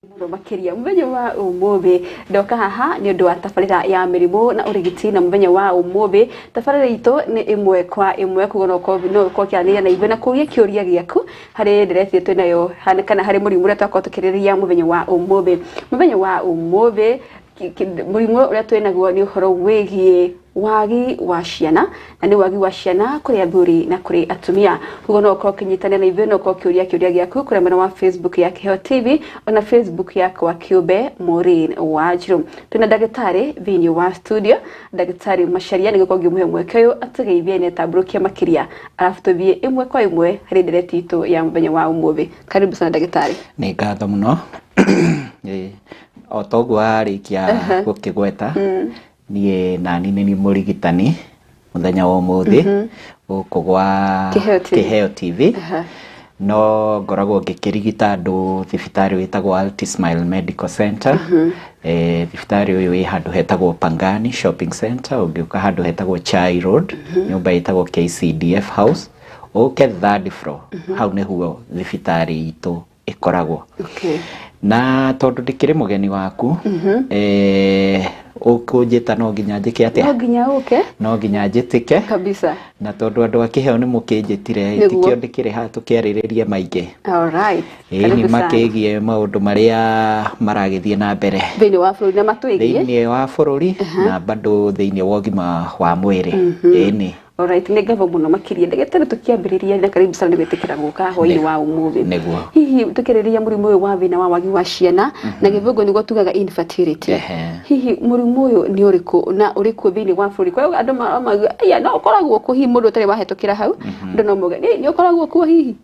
Mũno makĩria mũthenya wa ũmũthĩ ndoka haha nĩ ũndũ wa tabarĩra ya mĩrimũ na ũrigiti. Na mũthenya wa ũmũthĩ tabarĩra itũ nĩ ĩmwe kwa ĩmwe, koguo no ũkorwo ũkĩaranĩria na ithuĩ na kũria kĩũria gĩaku harĩ ndereti twĩ nayo kana harĩ mũrimũ ũrĩa twakorwo tũkĩrĩrĩria mũthenya wa ũmũthĩ. Mũthenya wa ũmũthĩ mũrimũ ũrĩa twĩ naguo nĩ ũhoro wĩgiĩ wagi wa ciana, na nĩ wagi wa ciana kũrĩ athuri na kũrĩ atumia. Koguo no ũkorwo ũkĩnyitanĩra na ithuĩ, no ũkorwo ũkĩũria kĩũria gĩaku kũrĩa mwena wa Facebook ya Kĩheo TV, ona Facebook yakwa kĩũmbe, Maureen Wanjiru. Twĩna ndagĩtarĩ thĩinĩ wa studio, Ndagĩtarĩ Macharia. Nĩ gũkorwo ngĩmũhe mweke ũyũ atũgeithie na tambũrũkia makĩria, arabu tũthiĩ ĩmwe kwa ĩmwe harĩ ndereti itũ ya mũthenya wa ũmũthĩ. Karibu sana, ndagĩtarĩ. Nĩ ngatho mũno. Ĩĩ, o toguo warĩkia gũkĩgweta, niĩ nani nĩ niĩ mũrigitani mũthenya wa ũmũthĩ gũkũ gwa Kĩheo TV. Kĩheo TV. No ngoragwo ngĩkĩrigita andũ thibitarĩ wĩtagwo Altismile Medical Center. Thibitarĩ ũyũ wĩ handũ hetagwo Pangani Shopping Center. Ũngĩũka handũ hetagwo Chai Road, nyũmba ĩtagwo KCDF House, ũke third floor, hau nĩguo thibitarĩ itũ ĩkoragwo. Na tondũ ndĩkĩrĩ mũgeni waku, ũkũnjĩta no nginya njĩke atĩa? No nginya ũke. No nginya njĩtĩke. Kabisa. Na tondũ andũ a Kĩheo nĩ mũkĩnjĩtire, tikĩo ndĩkĩrĩ haha tũkĩarĩrĩrie maingĩ. Ĩĩ, nĩ Karibu sana. Makĩgie maũndũ marĩa maragĩthiĩ na mbere thĩinĩ wa bũrũri na matwĩgie thĩinĩ wa bũrũri na bado thĩinĩ wa ũgima wa mwĩrĩ. Ĩĩ nĩ. Alright, nĩ ngatho mũno makĩria, ndagĩtarĩ. Tũkĩambĩrĩria, na karibu sana nĩ gwĩtĩkĩra gũka hwainĩ wa ũmũthĩ. Nĩguo. Hihi tũkĩrĩrĩria mũrimũ ũyũ wa thĩna wa wagi wa ciana, na Gĩthũngũ nĩguo tugaga infertility, hihi mũrimũ ũyũ nĩ ũrĩkũ na ũrĩkuo thĩinĩ wa bũrũri? Kwa hiyo andũ mauga aya no ũkoragwo kuo, hihi mũndũ ũtarĩ wahĩtũkĩra hau, andũ no mauge, "Ĩ, nĩ ũkoragwo kuo hihi?"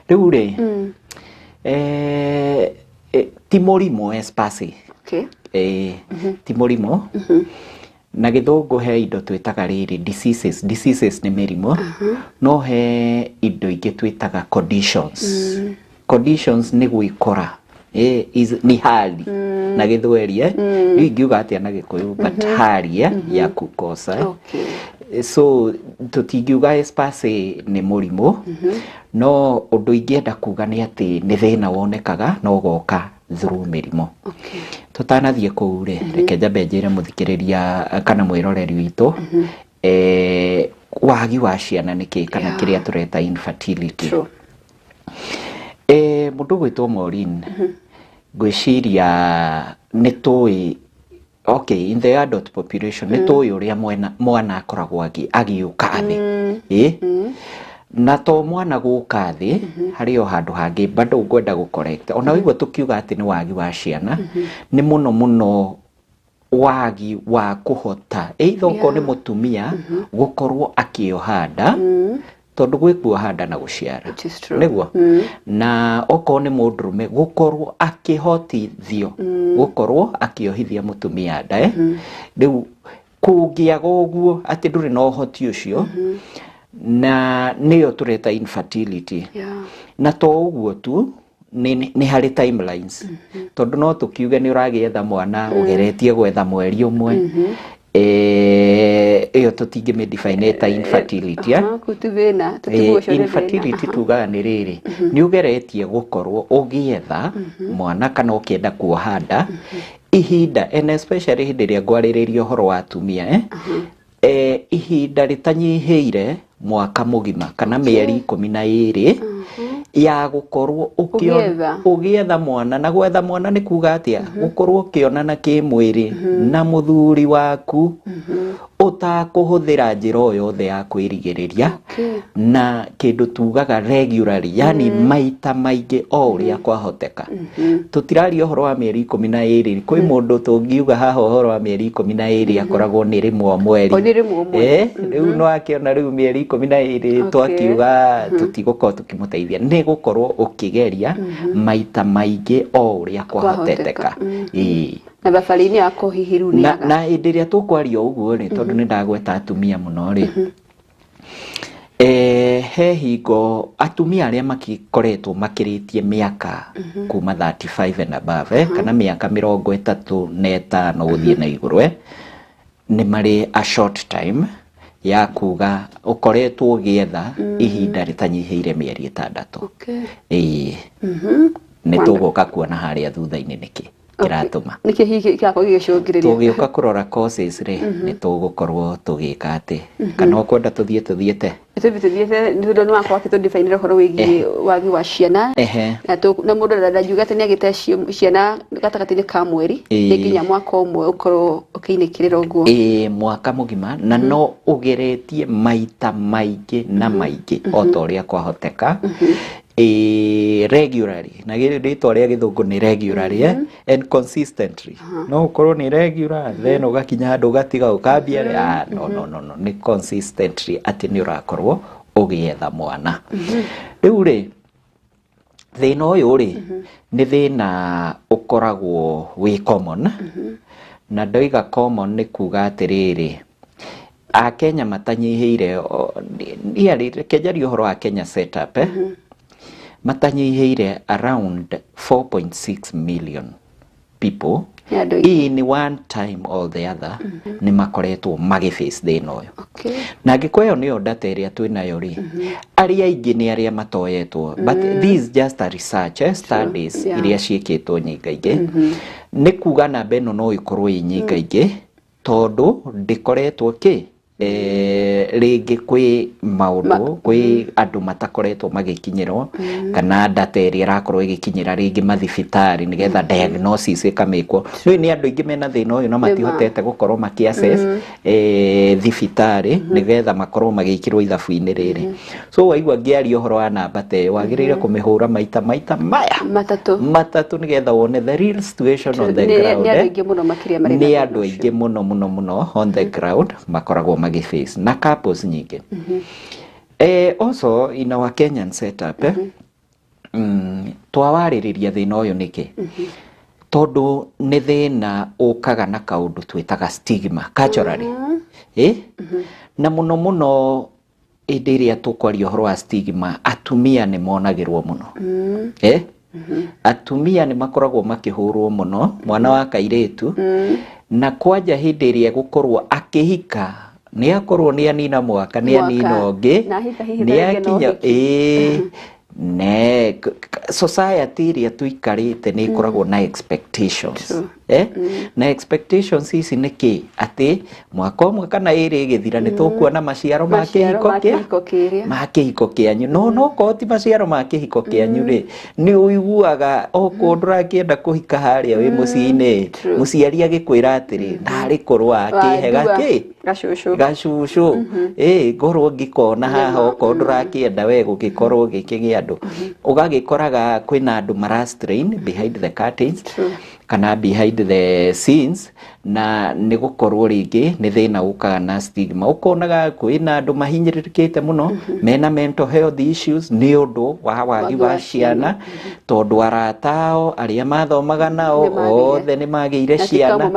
Rĩu rĩ, ti mũrimũ as per se. Ti mũrimũ. Na Gĩthũngũ he indo twĩtaga rĩrĩ diseases. Diseases nĩ mĩrimũ, no he indo ingĩ twĩtaga conditions. Conditions nĩ gwĩkora, ni hali na Gĩthweri, rĩu ingiuga atĩa na Gĩkũyũ? But hali ya kukosa. So tũtingiuga as per se nĩ mũrimũ, no ũndũ ingĩenda kuga nĩ atĩ nĩ thĩna wonekaga na ũgoka through mĩrimũ. Tũtanathiĩ kũu rĩ, reke njambe njĩre mũthikĩrĩria kana mwĩroreri witũ, wagi wa ciana nĩ kĩ kana kĩrĩa tũreta infertility. Mũndũ ũgwĩtwo Maureen, ngwĩciria nĩ tũĩ, okay, in the adult population nĩ tũĩ ũrĩa mwana akoragwo agĩũka thĩ. Ĩ na to mwana gũka thĩ, harĩ o handũ hangĩ bado ngwenda gũ correct. Ona waigua tũkiuga atĩ nĩ wagi wa ciana, nĩ mũno mũno wagi wa kũhota either okorwo nĩ mũtumia gũkorwo akĩoha nda, tondũ gwĩ kuoha nda na gũciara. It is true. Nĩguo, na okorwo nĩ mũndũrũme gũkorwo akĩhotithio gũkorwo akĩohithia mũtumia nda. Rĩu kũngĩaga ũguo atĩ ndũrĩ na ũhoti ũcio, na nĩyo tũreta infertility. Na to ũguo tu, nĩ harĩ timelines, tondũ no tũkiuge nĩ ũragĩetha mwana ũgeretie gwetha mweri ũmwe, ĩyo tũtingĩmĩ define ta infertility. Kũu ti thĩna, tũtiguo ũcio nĩ thĩna. Infertility tugaga nĩ rĩrĩ, nĩ ũgeretie gũkorwo ũgĩetha mwana kana ũkĩenda kuoha nda ihinda, and especially hĩndĩ ĩrĩa ngwarĩrĩria ũhoro wa atumia, ihinda rĩtanyihĩire mwaka mũgima kana mĩeri 12 ya gũkorwo Ũgĩetha. Ũgĩetha mwana. Na gwetha mwana nĩ kuga atĩa? Gũkorwo ũkĩonana kĩmwĩrĩ na mũthuri waku ũtakũhũthĩra njĩra o yothe ya kwĩrigĩrĩria, na kĩndũ tugaga regularly, yani maita maingĩ o ũrĩa kwahoteka. Tũtiraria ũhoro wa mĩeri 12. Kwĩ mũndũ tũngiuga haha ũhoro wa mĩeri 12 akoragwo nĩ rĩmwe o mweri. O nĩ rĩmwe o mweri. Rĩu no akĩona rĩu mĩeri 12 twakiuga tũtigũkorwo tũkĩmũteithia, nĩ gũkorwo ũkĩgeria maita maingĩ o ũrĩa kwahoteteka. Kwahoteka. Ĩĩ. Na thabarĩ-inĩ yako hihi rĩu nĩ Na, yaga. na hĩndĩ ĩrĩa tũkwaria ũguo rĩ, tondũ nĩ ndagweta atumia mũno rĩ, he hingo atumia arĩa makĩkoretwo makĩrĩtie mĩaka kuma 35 and above, kana mĩaka 35 gũthiĩ na igũrũ, nĩ marĩ a short time ya kuga ũkoretwo ũgĩetha ihinda rĩtanyihĩire mĩeri 6. Ĩĩ. Nĩ tũgũka kuona harĩa thutha-inĩ nĩkĩ kĩratũma. Nĩkĩ hihi kĩrakorwo gĩgĩcũngĩrĩria? Tũgĩũka kũrora causes rĩ, nĩ tũgũkorwo tũgĩka atĩ kana ũkwenda tũthiĩ tũthiĩte. Tũthiĩte nĩ ũndũ nĩ wakorwo akĩtũdifainĩra ũhoro wĩgiĩ wagi wa ciana. Na mũndũ ndangiuga atĩ nĩ agĩte ciana gatagatĩ-inĩ ka mweri, nĩ nginya mwaka ũmwe ũkorwo ũkĩinĩkĩrĩra ũguo. Ĩĩ, mwaka mũgima, na no ũgeretie maita maingĩ na maingĩ o ta ũrĩa kwahoteka. Regularly, na rĩtwa rĩa gĩthũngũ nĩ regularly, and consistently. No ũkorwo nĩ regular, then ũgakinya handũ ũgatiga ũkambia, no no no no, nĩ consistently atĩ nĩ ũrakorwo ũgĩetha mwana. Rĩu rĩ, thĩna ũyũ rĩ, nĩ thĩna ũkoragwo wĩ common, na ndoiga common nĩ kuga atĩrĩrĩ, Akenya matanyihĩire, reke njarie ũhoro wa Kenya setup, matanyihĩire around 4.6 million people in one time or the other nĩ makoretwo magĩface thĩna ũyũ. Na angĩkorwo ĩyo nĩyo data ĩrĩa twĩnayo rĩ, arĩa aingĩ nĩ arĩa matoyetwo, but this is just a research, studies iria ciĩkĩtwo nyingaingĩ. Nĩ kuga namba ĩno no ĩkorwo ĩ nyingaingĩ tondũ ndĩkoretwo kĩ rĩngĩ kwĩ maũndũ, kwĩ andũ matakoretwo magĩkinyĩrwo, kana data ĩrĩa ĩrakorwo ĩgĩkinyĩra rĩngĩ mathibitarĩ nĩgetha diagnosis ĩkamĩkwo. Rĩu nĩ andũ aingĩ mena thĩna ũyũ na matihotete gũkorwo makĩ access thibitarĩ nĩgetha makorwo magĩkĩrwo ithabu-inĩ rĩrĩ. So waigua ngĩaria ũhoro wa namba ta ĩyo, wagĩrĩire kũmĩhũra maita maita maya matatũ nĩgetha wone the real situation on the ground. Nĩ andũ aingĩ mũno makĩria marĩ na nĩ andũ aingĩ mũno mũno mũno on the ground makoragwo magĩface na couples nyingĩ. Also in our Kenyan setup, twawarĩrĩria thĩna ũyũ nĩkĩ? Tondũ nĩ thĩna ũkaga na kaũndũ twĩtaga stigma culturally. Na mũno mũno hĩndĩ ĩrĩa tũkwaria ũhoro wa stigma, atumia nĩ monagĩrwo mũno. Atumia nĩ makoragwo makĩhũrwo mũno, mwana wa kairĩtu, na kwanja hĩndĩ ĩrĩa egũkorwo akĩhika, nĩ akorwo nĩ anina mwaka, nĩ anina ũngĩ, nĩ akinya ne society ĩrĩa tũikarĩte nĩ ĩkoragwo na expectations. Na expectations ici nĩ kĩ? Atĩ mwaka ũmwe kana ĩrĩ ĩgĩthira nĩ tũkuona maciaro ma kĩhiko kĩanyu. No no korwo ti maciaro ma kĩhiko kĩanyu rĩ, nĩ ũiguaga okorwo ndũrakĩenda kũhika harĩa wĩ mũciĩ-inĩ, mũciari agĩkwĩra atĩrĩ, ndarĩ korwo akĩhe gakĩ gacucu, ngorwo ngĩkona haha okorwo ndũrakĩenda we gũgĩkorwo gĩkĩgĩa andũ. Ũgagĩkoraga kwĩna andũ mara strain behind the curtains kana behind the scenes, na nĩ gũkorwo rĩngĩ nĩ thĩna ũkaga na stigma. Ũkonaga kwĩna andũ mahinyĩrĩrĩkĩte mũno, mena mental health issues nĩ ũndũ wa wagi wa ciana, tondũ arata ao arĩa mathomaga nao othe nĩ magĩire ciana,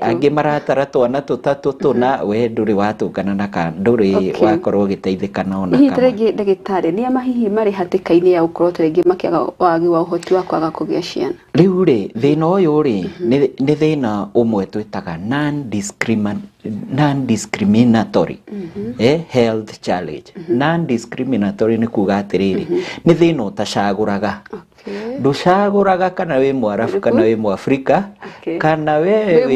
angĩ maratara twana tũtatũ tũna, we ndũrĩ watũngana na ndũrĩ wakorwo ũgĩteithĩka ona kamwe. Hihi rĩngĩ ndagĩtarĩ, nĩ a hihi marĩ hatĩka-inĩ ya gũkorwo rĩngĩ makĩaga wagi wa ũhoti wa kwaga kũgĩa ciana? Rĩu rĩ, thĩna ũyũ rĩ, nĩ thĩna ũmwe twĩtaga non-discriminatory health challenge. Non-discriminatory nĩ kuga atĩrĩrĩ, nĩ thĩna ũtacagũraga. Ndũcagũraga kana wĩ Mwarabu kana wĩ Mwafrika, kana wĩ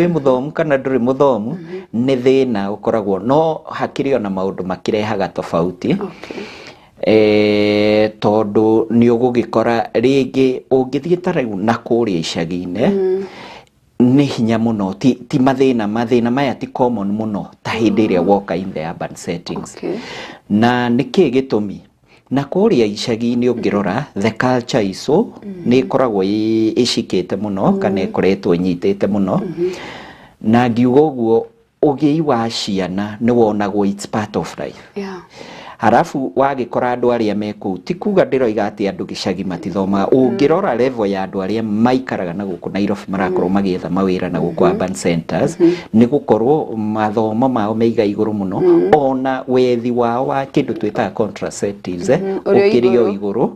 mũthomu kana ndũrĩ mũthomu, nĩ thĩna ũkoragwo. No hakĩrĩ ona maũndũ makĩrehaga tofauti. Tondũ nĩ ũgũgĩkora rĩngĩ ũngĩthiĩ ta rĩu na kũrĩa icagi-inĩ, nĩ hinya mũno, ti mathĩna maya ti common mũno ta hĩndĩ ĩrĩa woka in the urban settings. Na nĩkĩ gĩtũmi? Na kũrĩa icagi-inĩ ũngĩrora the culture ico nĩ ĩkoragwo ĩcikĩte mũno kana ĩkoretwo ĩnyitĩte mũno. Na ngiuga ũguo, ũgĩi wa ciana nĩ wonagwo it's part of life. Halafu wagĩkora andũ arĩa me kũu, ti kuga ndĩroiga atĩ andũ gĩcagi matithomaga. Ũngĩrora level ya andũ arĩa maikaraga na gũkũ Nairobi marakorwo magĩetha mawĩra na gũkũ urban centers, nĩ gũkorwo mathomo mao meiga igũrũ mũno, ona wethi wao wa kĩndũ twĩtaga contraceptives ũkĩrĩ o igũrũ,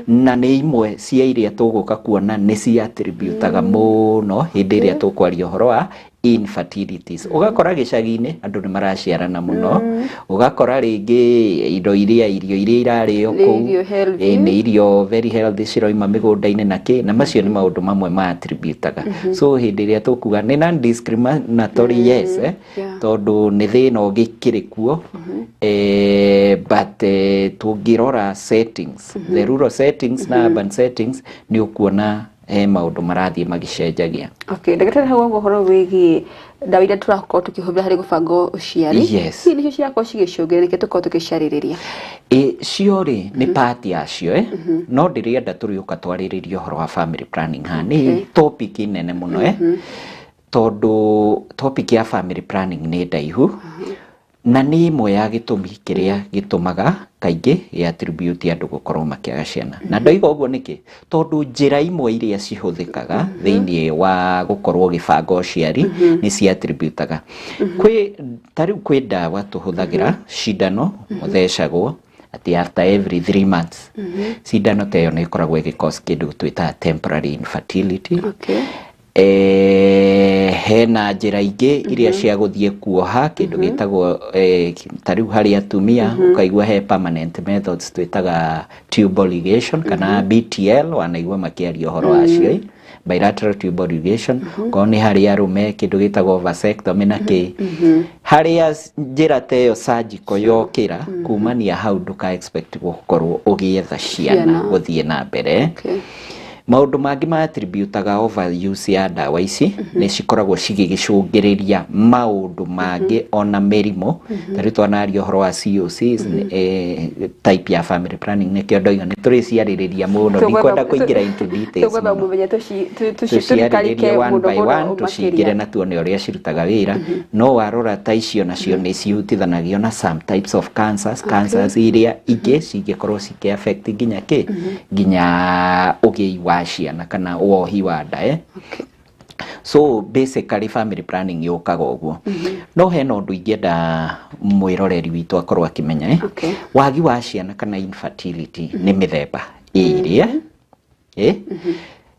na nĩ imwe cia iria tũgũka kuona nĩ cia attributaga mũno hĩndĩ ĩrĩa tũkwaria ũhoro wa infertilities. Ũgakora gĩcagi-inĩ andũ nĩ maraciarana mũno, ũgakora rĩngĩ indo iria irio iria irarĩo Nĩ kũu irio healthy. Nĩ irio very healthy ciroima mĩgũnda-inĩ na kĩ, na macio nĩ maũndũ mamwe ma attributaga. So hĩndĩ ĩrĩa tũkuga nĩ non discriminatory, yes, tondũ nĩ thĩna ũgĩkĩrĩ kuo, but tũngĩrora settings, the rural settings na urban settings, nĩ ũkuona he maũndũ marathiĩ magĩcenjagia. Okay, ndagĩtarĩ, hau ũguo ũhoro wĩgiĩ ndawa iria tũrakorwo tũkĩhũthĩra harĩ gũbanga ũciari, Yes. hihi nĩcio cirakorwo cigĩcũngĩrĩria nĩkĩo tũkorwo tũgĩciarĩrĩria? Ĩ cio rĩ nĩ part yacio, no ndĩrenda tũrĩũka twarĩrĩria ũhoro wa family planning haha. Nĩ topic nene mũno, tondũ topic ya family planning nĩ ndaihu na nĩ ĩmwe ya gĩtũmi kĩrĩa gĩtũmaga kaingĩ gĩa attribute andũ gũkorwo makĩaga ciana. Na ndoiga ũguo nĩkĩ? Tondũ njĩra imwe iria cihũthĩkaga thĩinĩ wa gũkorwo ũgĩbanga ũciari nĩ cia attributaga kwĩ ta rĩu kwĩ ndawa tũhũthagĩra, cindano mũthecagwo atĩ after every 3 months. Cindano ta ĩyo nĩ ĩkoragwo ĩgĩ cause kĩndũ twĩtaga temporary infertility. Hena njĩra ingĩ iria cia gũthiĩ kuoha kĩndũ gĩtagwo, ta rĩu harĩ atumia ũkaigua he permanent methods twĩtaga tubal ligation kana BTL, wanaigua makĩaria ũhoro wacio, bilateral tubal ligation. Korwo nĩ harĩ arũme, kĩndũ gĩtagwo vasectomy na kĩ. Harĩa njĩra ta ĩyo surgical yokĩra, kumania hau ndũka expect gũkorwo ũgĩetha ciana Ciana. gũthiĩ na mbere. Maũndũ mangĩ ma attributaga overuse ya ndawa ici nĩ cikoragwo cigĩgĩcũngĩrĩria maũndũ mangĩ ona mĩrimũ. Ta rĩu twanaria ũhoro wa COCs, type ya family planning, nĩkĩo ndoiga nĩ tũrĩciarĩrĩria mũno, ndikwenda kũingĩra into details Tũgwetha mũno. mũthenya Tũciarĩrĩrie tũrikarike one mũno by mũno one, tũcingĩre makĩria. Na tuone ũrĩa cirutaga wĩra. No warora ta icio nacio nĩ cihutithanagio na some types of cancers, cancers iria ingĩ cingĩkorwo cikĩ affect nginya kĩ, nginya ũgĩi wa ciana kana wohi wa nda. So basically family planning yũkaga ũguo. No hena ũndũ ingĩenda mwĩroreri witũ akorwo akĩmenya. Wagi wa ciana kana infertility nĩ mĩthemba ĩrĩ.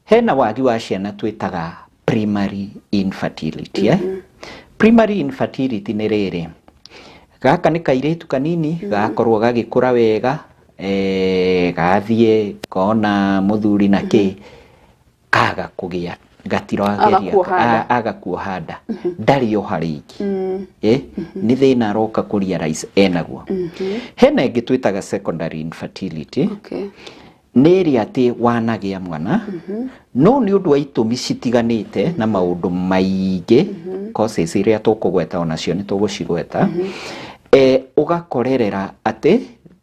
Hena wagi wa ciana twĩtaga primary infertility. Primary infertility nĩ rĩrĩ, gaka nĩ kairĩtu kanini gakorwo gagĩkũra wega, gathiĩ kona mũthuri na kĩ, kaga kũgĩa, gatirageria. Aga kuoha nda. Aga kuoha nda, ndarĩ oha rĩngĩ, nĩ thĩna aroka kũ realize enaguo. Hena ĩngĩ twĩtaga secondary infertility. Nĩ ĩrĩa atĩ wanagĩa mwana, no nĩ ũndũ wa itũmi citiganĩte na maũndũ maingĩ, causes iria tũkũgweta onacio nĩ tũgũcigweta, ũgakorerera atĩ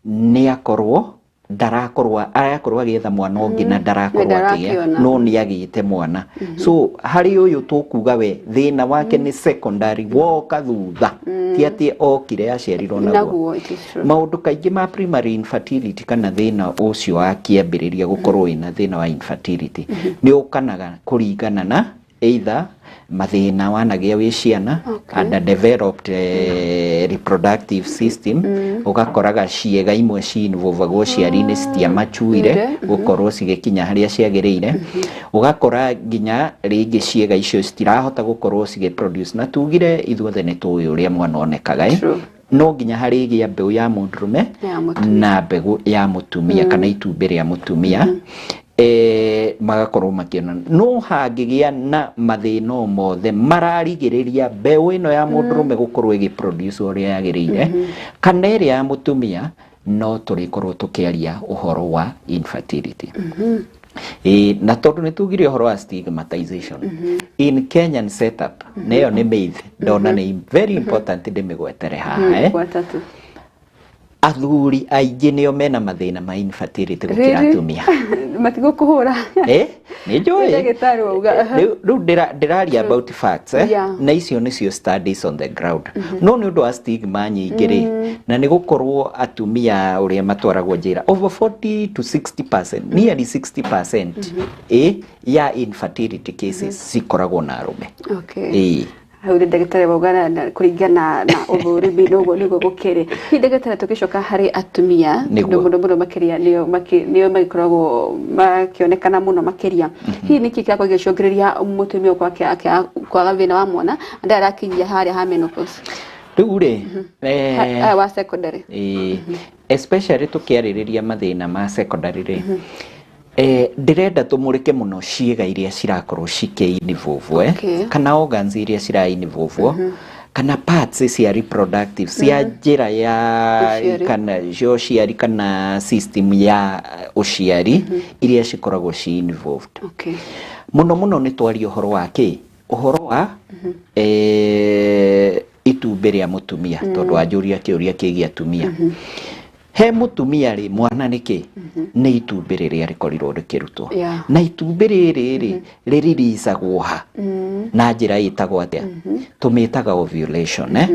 nĩ akorwo ndarakorwo, arakorwo agĩetha mwana ũngĩ na ndarakorwo akĩgĩa, Ndarakĩona. no nĩ agĩte mwana. So harĩ ũyũ tũkuga we thĩna wake nĩ secondary, woka thutha, ti atĩ okire aciarirwo naguo. Naguo, it is true. Maũndũ kaingĩ ma primary infertility kana thĩna ũcio wa kĩambĩrĩria gũkorwo wĩna thĩna wa infertility nĩ ũkanaga kũringana na either mathĩna wanagĩa wĩ ciana, underdeveloped reproductive system, ũgakoraga ciĩga imwe ci-involvagwo ũciari-inĩ citiamachuire gũkorwo cigĩkinya harĩa ciagĩrĩire. Ũgakora nginya rĩngĩ ciĩga icio citirahota gũkorwo cigĩ-produce, na tugire ithuothe nĩ tũĩ ũrĩa mwana onekaga. True. No nginya harĩgĩa mbeũ ya mũndũrũme Ya mũtumia. Na mbegũ ya mũtumia kana itumbĩ rĩa mũtumia, magakorwo makĩona. No hangĩgĩa na mathĩna o mothe mararigĩrĩria mbeũ ĩno ya mũndũrũme gũkorwo ĩgĩ-produce ũrĩa yagĩrĩire kana ĩrĩa ya mũtumia, no tũrĩkorwo tũkĩaria ũhoro wa infertility. Ĩ, na tondũ nĩ tugire ũhoro wa stigmatization in Kenyan setup, na ĩyo nĩ myth ndona nĩ very important ndĩmĩgwetere haha. Gwata tu. Athuri aingĩ nĩo mena mathĩna ma infertility gũkĩra Really? atumia. Matigũkũhũra. Nĩ njũĩ. Nĩ ndagĩtarĩ wauga. Rĩu ndĩraria about facts, na icio nĩcio studies on the ground. No nĩ ũndũ wa stigma nyingĩ rĩ, na nĩ gũkorwo atumia ũrĩa matwaragwo njĩra, over 40 to 60%, nearly 60%, ya infertility cases cikoragwo na arũme. Okay. Ĩ. Hau nĩ ndagĩtarĩ wauga kũringana na ũthũrimi noguo nĩguo gũkĩrĩ. Hihi ndagĩtarĩ, tũgĩcoka harĩ atumia, tondũ mũno mũno makĩria nĩo nĩo magĩkoragwo makĩonekana mũno makĩria, hihi nĩkĩ kĩrakorwo gĩgĩcũngĩrĩria mũtumia gũkorwo kwaga thĩna wa mwana na ndarĩ arakinyia harĩa ha menopause? Rĩu rĩ, Aya wa secondary. Ĩĩ, especially tũkĩarĩrĩria mathĩna ma secondary rĩ, ndĩrenda tũmũrĩke mũno ciĩga iria cirakorwo cikĩ involve, kana organs iria cira involve, kana parts cia reproductive, cia njĩra ya ũciari. Kana cia ũciari kana system ya ũciari iria cikoragwo ci involved. Mũno mũno nĩ twaria ũhoro wa kĩ? Ũhoro wa itumbĩ rĩa mũtumia, tondũ wanjũria kĩũria kĩgiĩ atumia. He mũtumia rĩ, mwana nĩ kĩ? Nĩ itumbĩ rĩrĩa rĩkorirwo rĩkĩrutwo. Na itumbĩ rĩrĩ rĩ, rĩriricagwo ha? Na njĩra ĩtagwo atĩa? Tũmĩtaga ovulation, eh?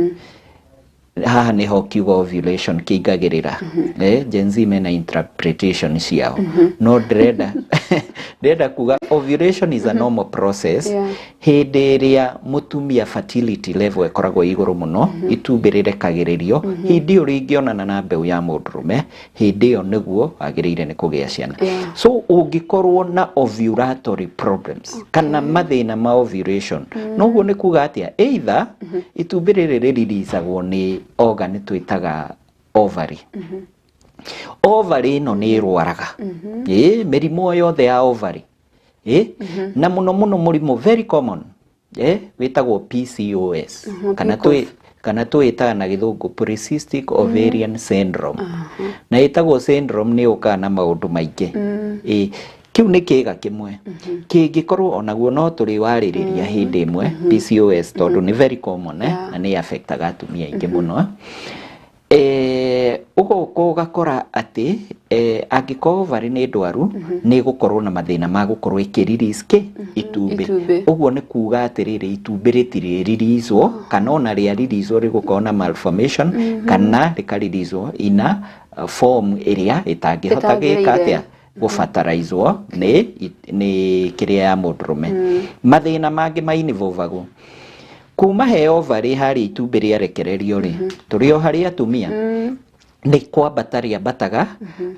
Haha nĩho kiugo ovulation kĩingagĩrĩra. Gen Z mena interpretation ciao, no ndĩrenda kuga ovulation is a normal process hĩndĩ ĩrĩa mũtumia fertility level ĩkoragwo ĩ igũrũ mũno, itumbĩ rĩrekagĩrĩrio. Hĩndĩ ĩyo rĩngĩonana na mbeũ ya mũndũrũme, hĩndĩ ĩyo nĩguo wagĩrĩire nĩ kũgĩa ciana. So ũngĩkorwo na ovulatory problems kana mathĩna ma ovulation, noguo nĩ kuga atĩa? Either itumbĩ rĩrĩ rĩriricagwo nĩ organ twĩtaga ovary. Ovary ĩno nĩ ĩrwaraga ĩ mĩrimũ yothe ya ovary, ĩ na mũno mũno mũrimũ very common wĩtagwo PCOS, kana PCOS. twĩ kana twĩtaga na gĩthũngũ polycystic ovarian syndrome. Na ĩtagwo syndrome nĩ yũkaga na maũndũ maingĩ. Ĩ kĩu nĩ kĩga kĩmwe kĩngĩkorwo onaguo no tũrĩwarĩrĩria hĩndĩ ĩmwe, PCOS, tondũ nĩ very common, na nĩ affectaga atumia aingĩ mũno. Ũgoka ũgakora atĩ angĩkorwo ovary nĩ ndwaru, nĩ ĩgũkorwo na mathĩna ma gũkorwo ĩkĩ-release kĩ? Itumbĩ. Itumbĩ. Ũguo nĩ kuga atĩrĩrĩ, itumbĩ rĩtirĩ-releasewo, kana ona rĩa releasewo rĩgũkorwo na malformation, kana rĩka-releasewo ina form ĩrĩa ĩtangĩhota gwĩka ĩtagĩrĩire. Atĩa gũbataraizwo nĩ kĩrĩa ya mũndũrũme. Mathĩna mangĩ ma involvagwo kuma he ovary harĩa itumbĩ rĩarekererio rĩ, tũrĩ o harĩ atumia, nĩ kwambata rĩambataga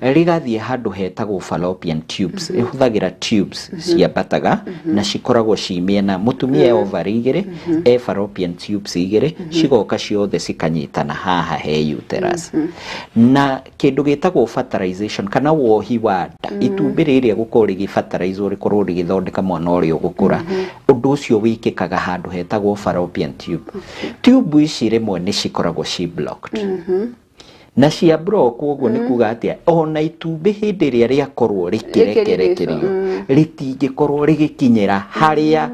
rĩgathiĩ handũ hetagwo fallopian tubes. Ĩhũthagĩra tubes ciambataga na cikoragwo ci mĩena. Mũtumia e ovary igĩrĩ, e fallopian tubes igĩrĩ, cigoka ciothe cikanyitana haha he uterus, na kĩndũ gĩtagwo fertilization kana wohi wa nda, itumbĩ rĩrĩa gũkorwo rĩgĩfertilizwo rĩkorwo rĩgĩthondeka mwana ũrĩa ũgũkũra, ũndũ ũcio wĩkĩkaga handũ hetagwo fallopian tube. Tube ici rĩmwe nĩ cikoragwo ci blocked, na cia block ũguo nĩ kuga atĩa? Ona itumbĩ hĩndĩ ĩrĩa rĩakorwo rĩkĩrekerekerio rĩtingĩkorwo rĩgĩkinyĩra harĩa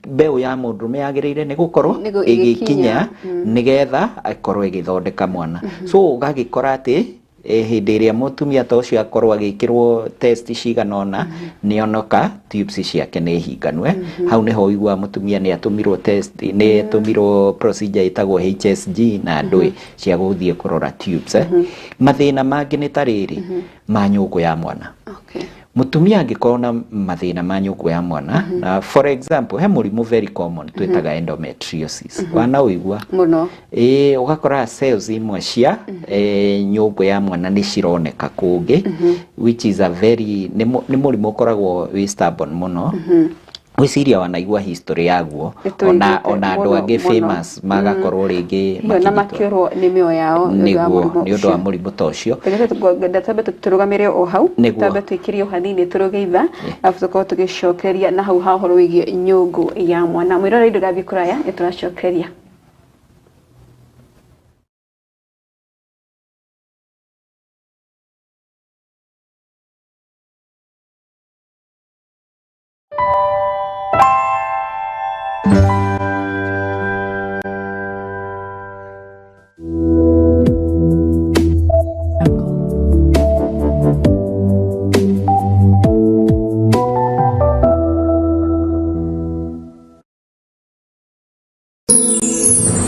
mbeũ ya mũndũrũme yagĩrĩire nĩ gũkorwo nĩguo ĩgĩkinya ĩgĩkinya, nĩgetha ĩkorwo ĩgĩthondeka mwana. So ũgagĩkora atĩ hĩndĩ ĩrĩa mũtumia ta ũcio akorwo agĩkĩrwo test cigana ũna, nĩonoka tubes ciake nĩ hinganwe. Hau nĩho ũiguaga mũtumia nĩ atũmirwo test, nĩ atũmirwo procedure ĩtagwo HSG na ndũĩ cia gũthiĩ kũrora tubes. Mathĩna mangĩ nĩ ta rĩrĩ ma nyũngũ ya mwana. Mũtumia angĩkorwo na mathĩna ma nyũngũ ya mwana, na for example he mũrimũ very common twĩtaga endometriosis, wanaũigua? Mũno. Ĩĩ, ũgakora cells imwe cia nyũngũ ya mwana nĩ cironeka kũngĩ, which is a very nĩ mũrimũ ũkoragwo wĩ stubborn mũno. Gwĩciria wanaigua history yaguo. Nĩtũiguĩte. Ona andũ mũno, angĩ mũno. famous magakorwo rĩngĩ Hiyo na makĩnyitwo makĩũrwo nĩ mĩoyo yao nĩ ũndũ wa nĩguo mũrimũ nĩ ũndũ wa ũcio. mũrimũ ta ũcio. Ngenda twambe tũrũgamĩre o hau. Nĩguo. Twambe twĩkĩrie o hanini tũrũge itha, arabu tũkorwo tũgĩcokeria na hau ha ũhoro wĩgiĩ nyũngũ ya mwana. Mwĩroreri, ndũgathiĩ kũraya, nĩ tũracokeria.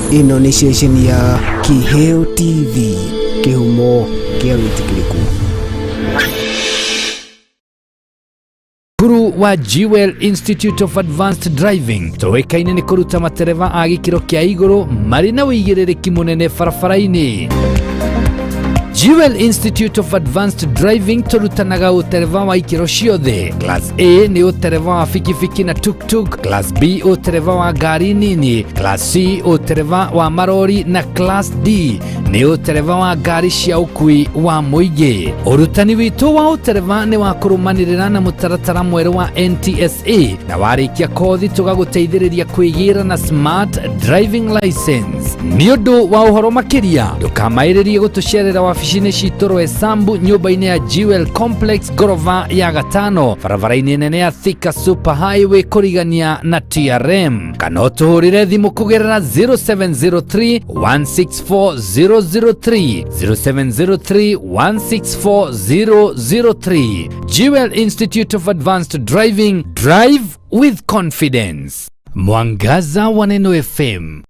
Ĩno nĩ ceceni ya Kiheo TV, kĩhumo kĩa wĩtĩkĩrĩku. Cukuru wa Jewel Institute of Advanced Driving tũĩkaine nĩ kũruta matereba a gĩkĩro kĩa igũrũ marĩ na ũigĩrĩrĩki mũnene barabara-inĩ. Jewel Institute of Advanced Driving tũrutanaga ũtereba wa ikĩro ciothe. Class A nĩ ũtereba wa bikibiki na tuk-tuk, Class B ũtereba wa ngari nini, Class C ũtereba wa marori na Class D nĩ ũtereba wa ngari cia ũkui wa mũingĩ. Ũrutani witũ wa ũtereba nĩ wa kũrũmanĩrĩra na mũtaratara mwerũ wa NTSA na warĩkia kothi tũgagũteithĩrĩria kwĩgĩra na smart driving license. Nĩ ũndũ wa ũhoro makĩria ndũkamaĩrĩrie gũtũcerera wabici-inĩ citũ Roysambu nyũmba-inĩ ya Jewel Complex ngorova ya gatano barabara-inĩ nene ya Thika Super Highway kũrigania na TRM, kana ũtũhũrĩre thimũ kũgerera 0703 164 003 0703 164 003. Jewel Institute of Advanced Driving, drive with confidence. Mwangaza wa Neno FM,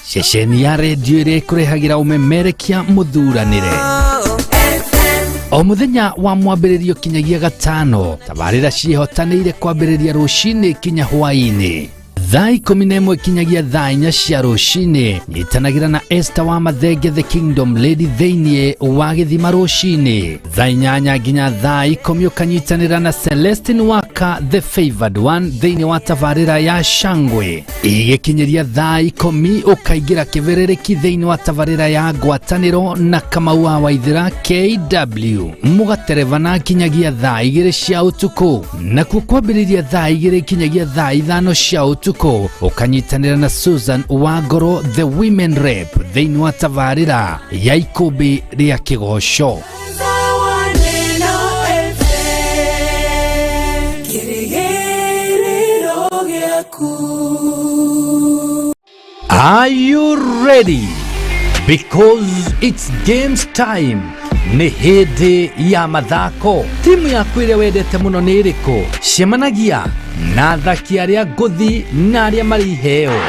ceceni ya redio ĩrĩa ĩkũrehagĩra ũmemerekia mũthuranĩre o mũthenya wa mwambĩrĩrio kinyagia gatano. Tabarĩra ciĩhotanĩire kwambĩrĩria rũcinĩ kinya hwaĩ-inĩ thaa 11 kinyagia thaa 4 cia rũcinĩ. Nyitanagĩra na Esther wa Mathenge the Kingdom Lady thĩinĩ wa gĩthima rũcinĩ thaa 8 nginya thaa 10, ũkanyitanĩra na Celestine Waka the Favored One thĩinĩ wa tabarĩra ya Shangwe. Igĩkinyĩria thaa 10 ũkaingĩra kĩbĩrĩrĩki thĩinĩ wa tabarĩra ya ngwatanĩro na Kamau wa Waithĩra KW, mũgaterebana kinyagia thaa 2 cia ũtukũ. Nakuo kwambĩrĩria thaa 2 kinyagia thaa 5 cia ũtukũ ũkanyitanĩra na Susan Wangoro the Women Rep thĩinĩ wa tabarĩra ya ikũmbĩ rĩa kĩgoco. Are you ready? Because it's games time. Nĩ hĩndĩ ya mathako. Timu yaku ĩrĩa wendete mũno nĩ ĩrĩkũ? Cemanagia na athaki arĩa ngũthi na arĩa marĩ iheo.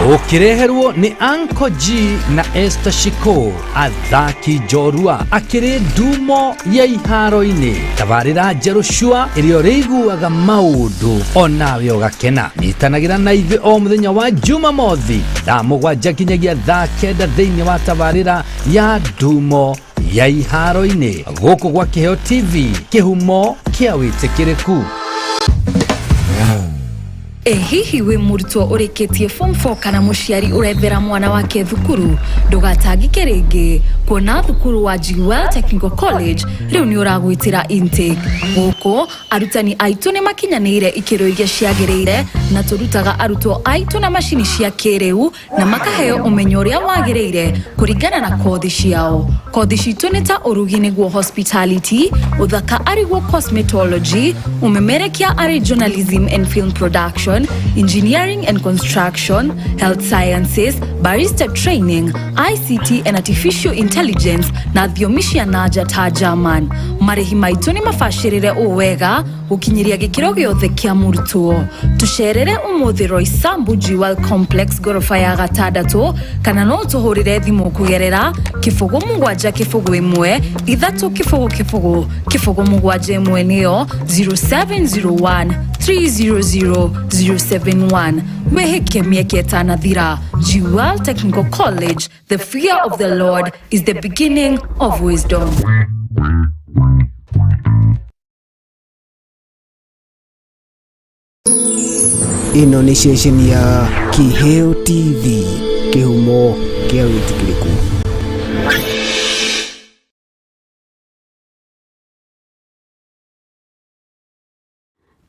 Ũkĩreherwo nĩ Uncle G na Esther Shiko, athaki njorua akĩrĩ ndumo ya iharo-inĩ. Tabarĩra njerũ cua ĩrĩa ũrĩiguaga maũndũ onawe ũgakena. Nyitanagĩra na ithuĩ o mũthenya wa Jumamothi thaa 7 nginyagia thaa 9 thĩinĩ wa tabarĩra ya ndumo ya iharo-inĩ gũkũ gwa Kĩheo TV, kĩhumo kĩa wĩtĩkĩrĩku. Ĩ hihi wĩ mũrutwo ũrĩkĩtie form 4 kana mũciari ũrethera mwana wake thukuru? Ndũgatangĩke rĩngĩ kuona thukuru wa Jewel Technical College rĩu nĩ ũragwĩtĩra intake. Gũkũ arutani aitũ nĩ makinyanĩire ikĩro iria ciagĩrĩire na tũrutaga arutwo aitũ na macini cia kĩrĩu na makaheo ũmenyo ũrĩa wagĩrĩire kũringana na kothi ciao. Kothi citũ nĩ ta ũrugi nĩguo hospitality, ũthaka arĩguo cosmetology, ũmemerekia arĩ journalism and film production, engineering and construction, health sciences, barista training, ICT and artificial intelligence na thiomi cia nanja ta German. Marĩhi maitũ nĩ mabacĩrĩre ũũ wega gũkinyĩria gĩkĩro gĩothe kĩa mũrutwo. Tũcerere ũmũthĩ Roysambu Jewel Complex ngoroba ya gatandatũ, kana no tũhũrĩre thimũ kũgerera 0 7 0 1 3 0 0 0 7 1, nĩyo 0701 300 071. Wĩhĩke mĩeke ĩtanathira. Jewel Technical College, the fear of the Lord is the beginning of wisdom. Ĩno nĩ ceceni ya Kĩheo TV, kĩhumo kĩa wĩtĩkĩrĩku.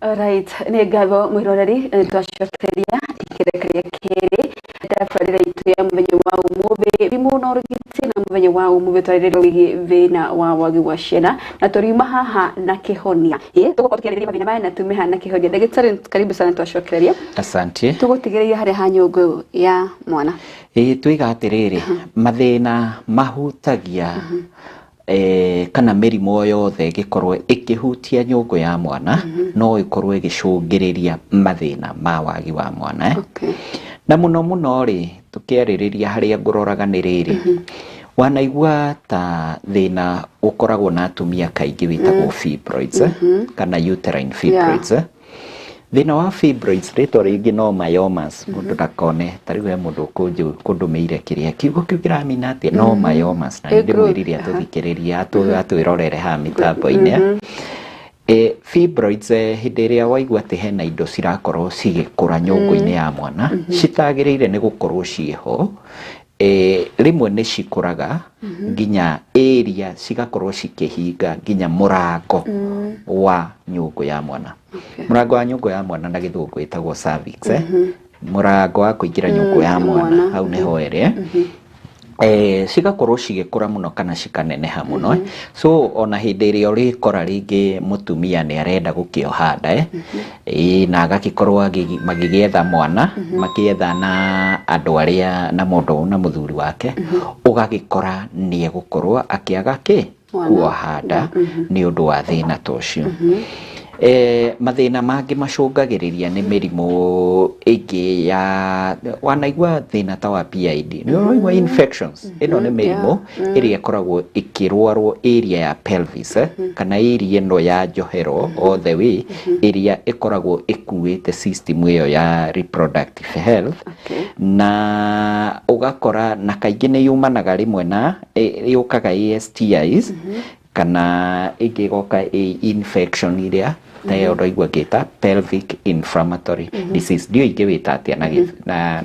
Alright, nĩ ngatho mwĩroreri, nĩ twacokeria ikereka rĩa kerĩ tabarĩra itũ ya mũthenya wa ũmũthĩ, thimũ na ũrigiti. Na mũthenya wa ũmũthĩ twarĩrĩria wĩgiĩ thĩna wa wagi wa ciana na tũriuma haha na kĩhonia. Ĩ tũgũkorwo tũkĩarĩrĩria mathĩna maya na tume haha na kĩhonia. Ndagĩtarĩ, karibu sana, twacokereria. Asante. Tũgũtigĩrĩria harĩa ha nyũngũ ya mwana. Ĩ tuiga atĩrĩrĩ, mathĩna mahutagia kana mĩrimũ yothe ĩngĩkorwo ĩkĩhutia nyũngũ ya mwana no ĩkorwo ĩgĩcũngĩrĩria mathĩna ma wagi wa mwana. Na mũno mũno rĩ, tũkĩarĩrĩria harĩa ngũroraga nĩ rĩrĩ, Wanaigua ta thĩna ũkoragwo na atumia kaingĩ wĩtagwo fibroids, kana uterine fibroids. Thĩna wa fibroids, rĩtwa rĩngĩ no myomas, mũndũ ndakone ta rĩu he mũndũ kũndũmĩire kĩrĩa kiugo kĩu kĩramina atĩa, no myomas, na A growth, nĩndĩmwĩrire atũthikĩrĩrie, atwĩrorere haha mĩtambo-inĩ. Fibroids, hĩndĩ ĩrĩa waigua atĩ hena indo cirakorwo cigĩkũra nyũngũ-inĩ ya mwana citagĩrĩire nĩ gũkorwo ciĩho, rĩmwe nĩ cikũraga nginya area cigakorwo cikĩhinga nginya mũrango wa nyũngũ ya mwana. Mũrango wa nyũngũ ya mwana na gĩthũngũ ĩtagwo cervix, mũrango wa kũingĩra nyũngũ ya mwana, mwana. Hau nĩho ĩrĩ, cigakorwo cigĩkũra mũno kana cikaneneha mũno, so ona hĩndĩ ĩrĩa ũrĩkora rĩngĩ mũtumia nĩ arenda gũkĩoha nda, na agagĩkorwo magĩgĩetha mwana, makĩetha na andũ arĩa na mũndũ na mũthuri wake, ũgagĩkora nĩ egũkorwo akĩaga kĩ Mwana. Kuoha nda nĩ ũndũ wa thĩna ta ũcio. Mathĩna mangĩ macũngagĩrĩria nĩ mĩrimũ ĩngĩ ya wanaigua thĩna ta wa PID, nĩ ũraigua infections ĩno nĩ mĩrimũ ĩrĩa ĩkoragwo ĩkĩrwarwo area ya pelvis, kana area ĩno ya njohero all the way, ĩrĩa ĩkoragwo ĩkuĩte system ĩyo ya reproductive health. Na ũgakora na kaingĩ nĩ yumanaga rĩmwe na yũkaga ĩ STIs, kana ĩngĩ ĩgoka ĩ infection ĩrĩa ta ĩyo ũraigua ngĩta pelvic inflammatory disease. Ndiũĩ ingĩwĩta atĩa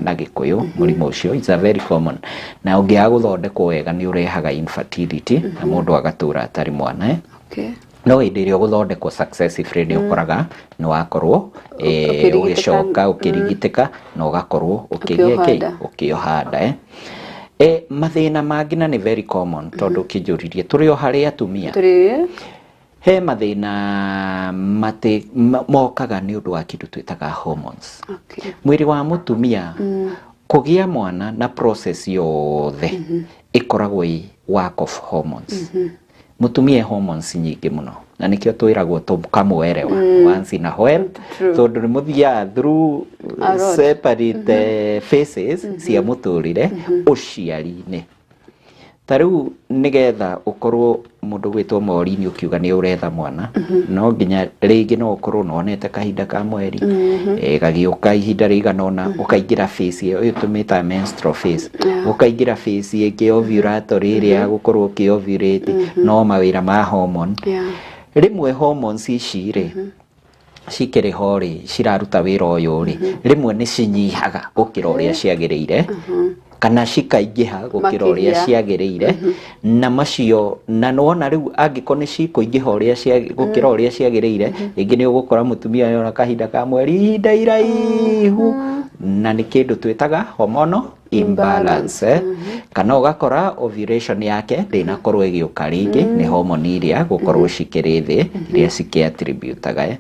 na gĩkũyũ mũrimũ ũcio. It's a very common, na ũngĩaga gũthondekwo wega nĩ ũrehaga infertility na mũndũ agatũra atarĩ mwana, No hĩndĩ ĩrĩa ũgũthondekwo successively, nĩ ũkoraga nĩ wakorwo Ũkĩrigitĩka. Ũgĩcoka ũkĩrigitĩka na ũgakorwo ũkĩgĩa Ũkĩoha kĩ nda. Ũkĩoha nda. Mathĩna mangĩ, na nĩ very common, tondũ ũkĩnjũririe tũrĩ o harĩ atumia, Tũrĩ he mathĩna mokaga nĩ ũndũ wa kĩndũ twĩtaga hormones. Mwĩrĩ wa mũtumia kũgĩa mwana na process yothe ĩkoragwo ĩ work of hormones. Mũtumia e hormones nyingĩ mũno, na nĩkĩo twĩragwo tũkamwerewa once in a while, tondũ nĩ mũthiaga through A lot. separate phases cia mũtũrĩre ũciari-inĩ. Ta rĩu nĩgetha ũkorwo mũndũ gwĩtwo Maureen ũkiuga nĩ ũretha mwana, no nginya rĩngĩ no ũkorwo nĩwonete kahinda ka mweri, gagĩũka ihinda rĩigana ũna, ũkaingĩra phase ĩyo ĩyo tũmĩtaga menstrual phase, ũkaingĩra phase ĩngĩ ovulatory, ĩrĩa ya gũkorwo ũkĩ-ovulate, no mawĩra ma hormone. Rĩmwe hormones ici rĩ cikĩrĩ ho rĩ, ciraruta wĩra ũyũ rĩ, rĩmwe nĩ cinyihaga gũkĩra ũrĩa ciagĩrĩire, kana cikaingĩha gũkĩra ũrĩa Makĩria. ciagĩrĩire. Na macio na nĩwona rĩu angĩkorwo nĩ cikũingĩha ũrĩa gũkĩra ũrĩa ciagĩrĩire, rĩngĩ nĩ ũgũkora mũtumia yona kahinda ka mweri ihinda iraihu, na nĩ kĩndũ twĩtaga hormonal imbalance, Kana ũgakora ovulation yake ndĩnakorwo ĩgĩũka rĩngĩ, nĩ hormone iria gũkorwo cikĩrĩ thĩ, iria cikĩ-attributaga,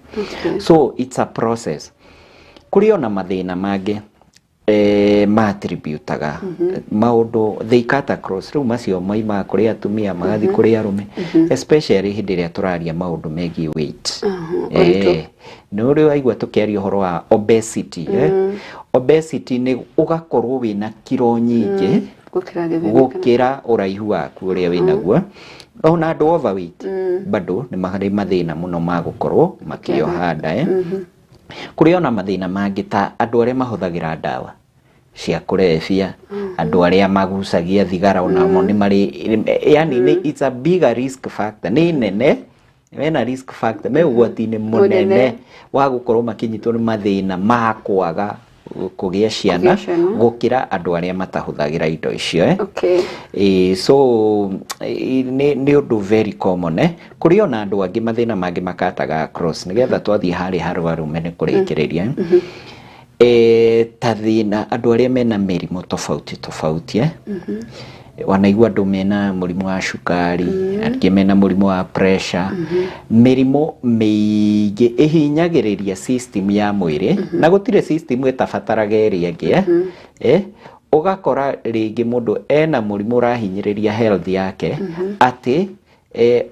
So it's a process. Kũrĩ ona mathĩna mangĩ ma-attributaga maũndũ, they cut across. Rĩu macio maimaga kũrĩ atumia magathiĩ kũrĩ arũme, especially hĩndĩ ĩrĩa tũraria maũndũ megiĩ weight. Ũritũ. Nĩ ũrĩ waigua tũkĩaria ũhoro wa obesity, Obesity nĩ ũgakorwo wĩna kiro nyingĩ Gũkĩra gĩthimi. Gũkĩra ũraihu waku ũrĩa wĩnaguo. Ona andũ overweight bado nĩ marĩ mathĩna mũno ma gũkorwo makĩoha nda, Kũrĩ ona mathĩna mangĩ ta andũ arĩa mahũthagĩra ndawa cia kũrebia, andũ arĩa magucagia thigara, onamo nĩ marĩ, yani nĩ it's a bigger risk factor, nĩ nene, mena risk factor, me ũgwati-inĩ mũnene Mũnene. wa gũkorwo makĩnyitwo nĩ mathĩna ma kwaga kũgĩa ciana Kũgĩa ciana. Gũkĩra andũ arĩa matahũthagĩra indo icio, So nĩ ũndũ very common, Kũrĩ ona andũ angĩ mathĩna mangĩ makataga across, nĩgetha twathiĩ harĩ harwarume nĩ kũrĩkĩrĩria, ta thĩna andũ arĩa mena mĩrimũ tofauti tofauti, Wanaigua andũ mena mũrimũ wa cukari, angĩ mena mũrimũ wa pressure, mĩrimũ mĩingĩ ĩhinyagĩrĩria system ya mwĩrĩ, na gũtirĩ system ĩtabataraga ĩrĩa ĩngĩ, Ũgakora rĩngĩ mũndũ ena mũrimũ ũrahinyĩrĩria health yake, atĩ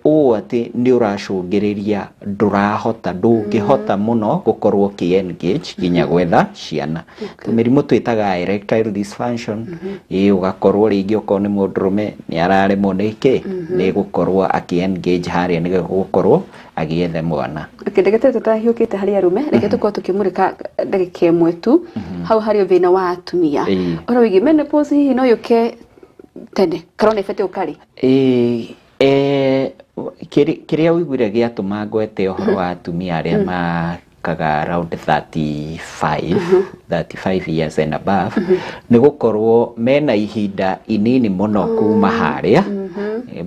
Ũũ atĩ nĩ ũracũngĩrĩria ndũrahota, ndũngĩhota mũno gũkorwo ũkĩ engage nginya gwetha ciana. Mĩrimũ twĩtaga erectile dysfunction, ĩ ũgakorwo rĩngĩ okorwo nĩ mũndũrũme nĩ araremwo nĩ kĩ nĩ gũkorwo akĩ engage harĩa nĩ gũkorwo agĩethe mwana. Okay, ndagĩtarĩ, tũtahiũkĩte harĩ arũme, reke tũkorwo tũkĩmũrĩka ndagĩka ĩmwe tu hau harĩ thĩna wa atumia. Ũhoro wĩgiĩ menopause, hihi no yũke tene kana ona ĩbatiĩ gũka rĩ? Ĩĩ, kĩrĩa ũiguire gĩatũma ngwete ũhoro wa atumia arĩa makaga around 35 years and above nĩ gũkorwo mena ihinda inini mũno kuma harĩa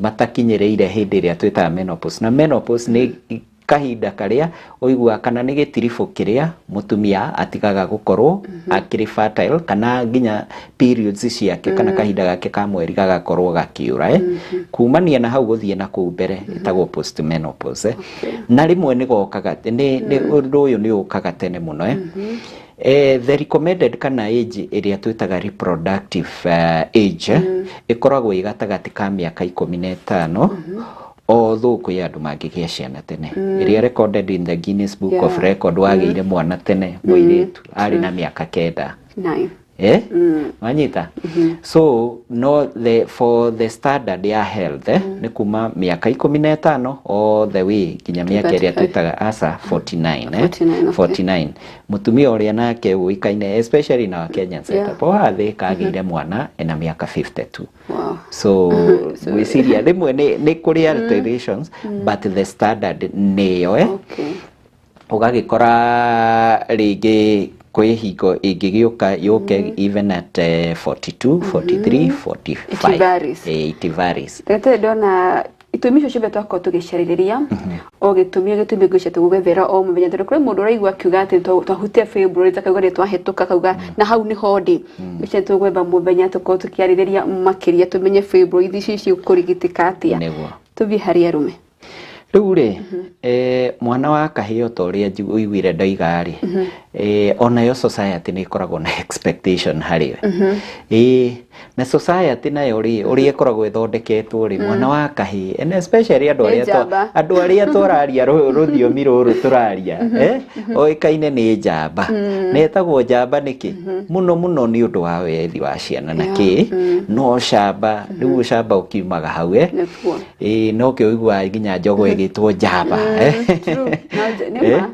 matakinyĩrĩire hĩndĩ ĩrĩa twĩtaga menopause. Na menopause nĩ kahinda karĩa ũiguaga kana nĩ gĩtiribũ kĩrĩa mũtumia atigaga gũkorwo akĩrĩ fertile, kana nginya periods ciake kana kahinda gake ka mweri gagakorwo gakĩũra, Kumania na hau gũthiĩ na kũu mbere ĩtagwo post menopause. Na rĩmwe nĩ gokaga, nĩ ũndũ ũyũ nĩ ũkaga tene mũno. The recommended kana age ĩrĩa twĩtaga reproductive age ĩkoragwo ĩ gatagatĩ ka mĩaka 15, although kwĩ andũ mangĩgĩa ciana tene. Ĩrĩa recorded in the Guinness Book of Record wagĩire mwana tene, mũirĩtu arĩ na mĩaka 9. 9. Wanyita? So no the for the standard ya health, nĩ kuma mĩaka 15 all the way nginya mĩaka ĩrĩa 35. twĩtaga asa 49. 49, okay. 49. Mũtumia ũrĩa nake ũĩkaine, especially na Kenyan setup, wathĩ kagĩire mwana ena mĩaka 52. So gwĩciria rĩmwe nĩ kũrĩ alterations, but the standard nĩyo. Ũgagĩkora rĩngĩ kwĩ hingo ĩngĩgĩũka yũke even at 42, 43, 45. It varies. It varies. Ndagĩtarĩ, ndona itũmi icio ciothe twakorwo tũgĩcarĩrĩria, o gĩtũmi o gĩtũmi, ngwĩciria tũgũgethera o mũthenya, tondũ kũrĩ mũndũ ũraigua akiuga atĩ twahutia fibroids, akauga nĩ twahĩtũka, akauga na hau nĩho ndĩ. Ngwĩciria tũgwetha mũthenya tũkorwo tũkĩarĩrĩria makĩria, tũmenye fibroids ici cikũrigitĩka atĩa. Tũthiĩ harĩ arũme. Rĩu rĩ, mwana wa kahĩĩ, o ta ũrĩa ũiguire ndoiga rĩ, onayo society nĩ ĩkoragwo na expectation harĩ we. Ĩĩ, na society nayo rĩ, ũrĩa ĩkoragwo ĩthondeketwo rĩ, mwana wa kahĩĩ, and especially andũ Nĩ arĩa njamba. Andũ arĩa tũraria rũthiomi rũrũ tũraria, oĩkaine nĩ njamba, na ĩtagwo njamba nĩkĩ? Mũno mũno nĩ ũndũ wa wethi wa ciana na kĩ no camba. Rĩu ũcamba ũkiumaga hau. Nĩguo. Ĩĩ, no kĩo ũiguaga nginya njogo ĩgĩtwo njamba. True. No, nĩ ma.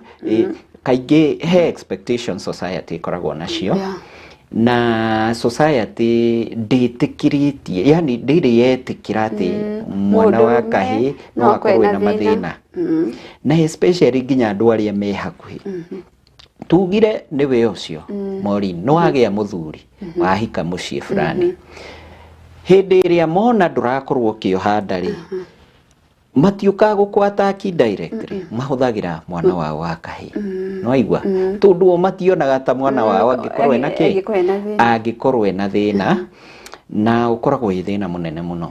Kaingĩ he expectation society ĩkoragwo nacio, na society ndĩtĩkĩrĩtie, yani ndĩrĩ yetĩkĩra atĩ mwana wa Mũndũrũme kahĩĩ no no akorwo akorwo ena ena thĩna. mathĩna, na especially nginya andũ arĩa me hakuhĩ. Tugire nĩwe ũcio Maureen, nĩ wagĩa mũthuri, wahika mũciĩ fulani, hĩndĩ ĩrĩa mona ndũrakorwo ũkĩoha nda rĩ, matiũkaga gũkũ directly, mahũthagĩra mwana wao wa kahĩĩ, nĩwaigua? Tondũ o mationaga ta mwana wao angĩkorwo ena kĩ, Angĩkorwo ena thĩna. Angĩkorwo ena thĩna, na ũkoragwo wĩ thĩna mũnene mũno.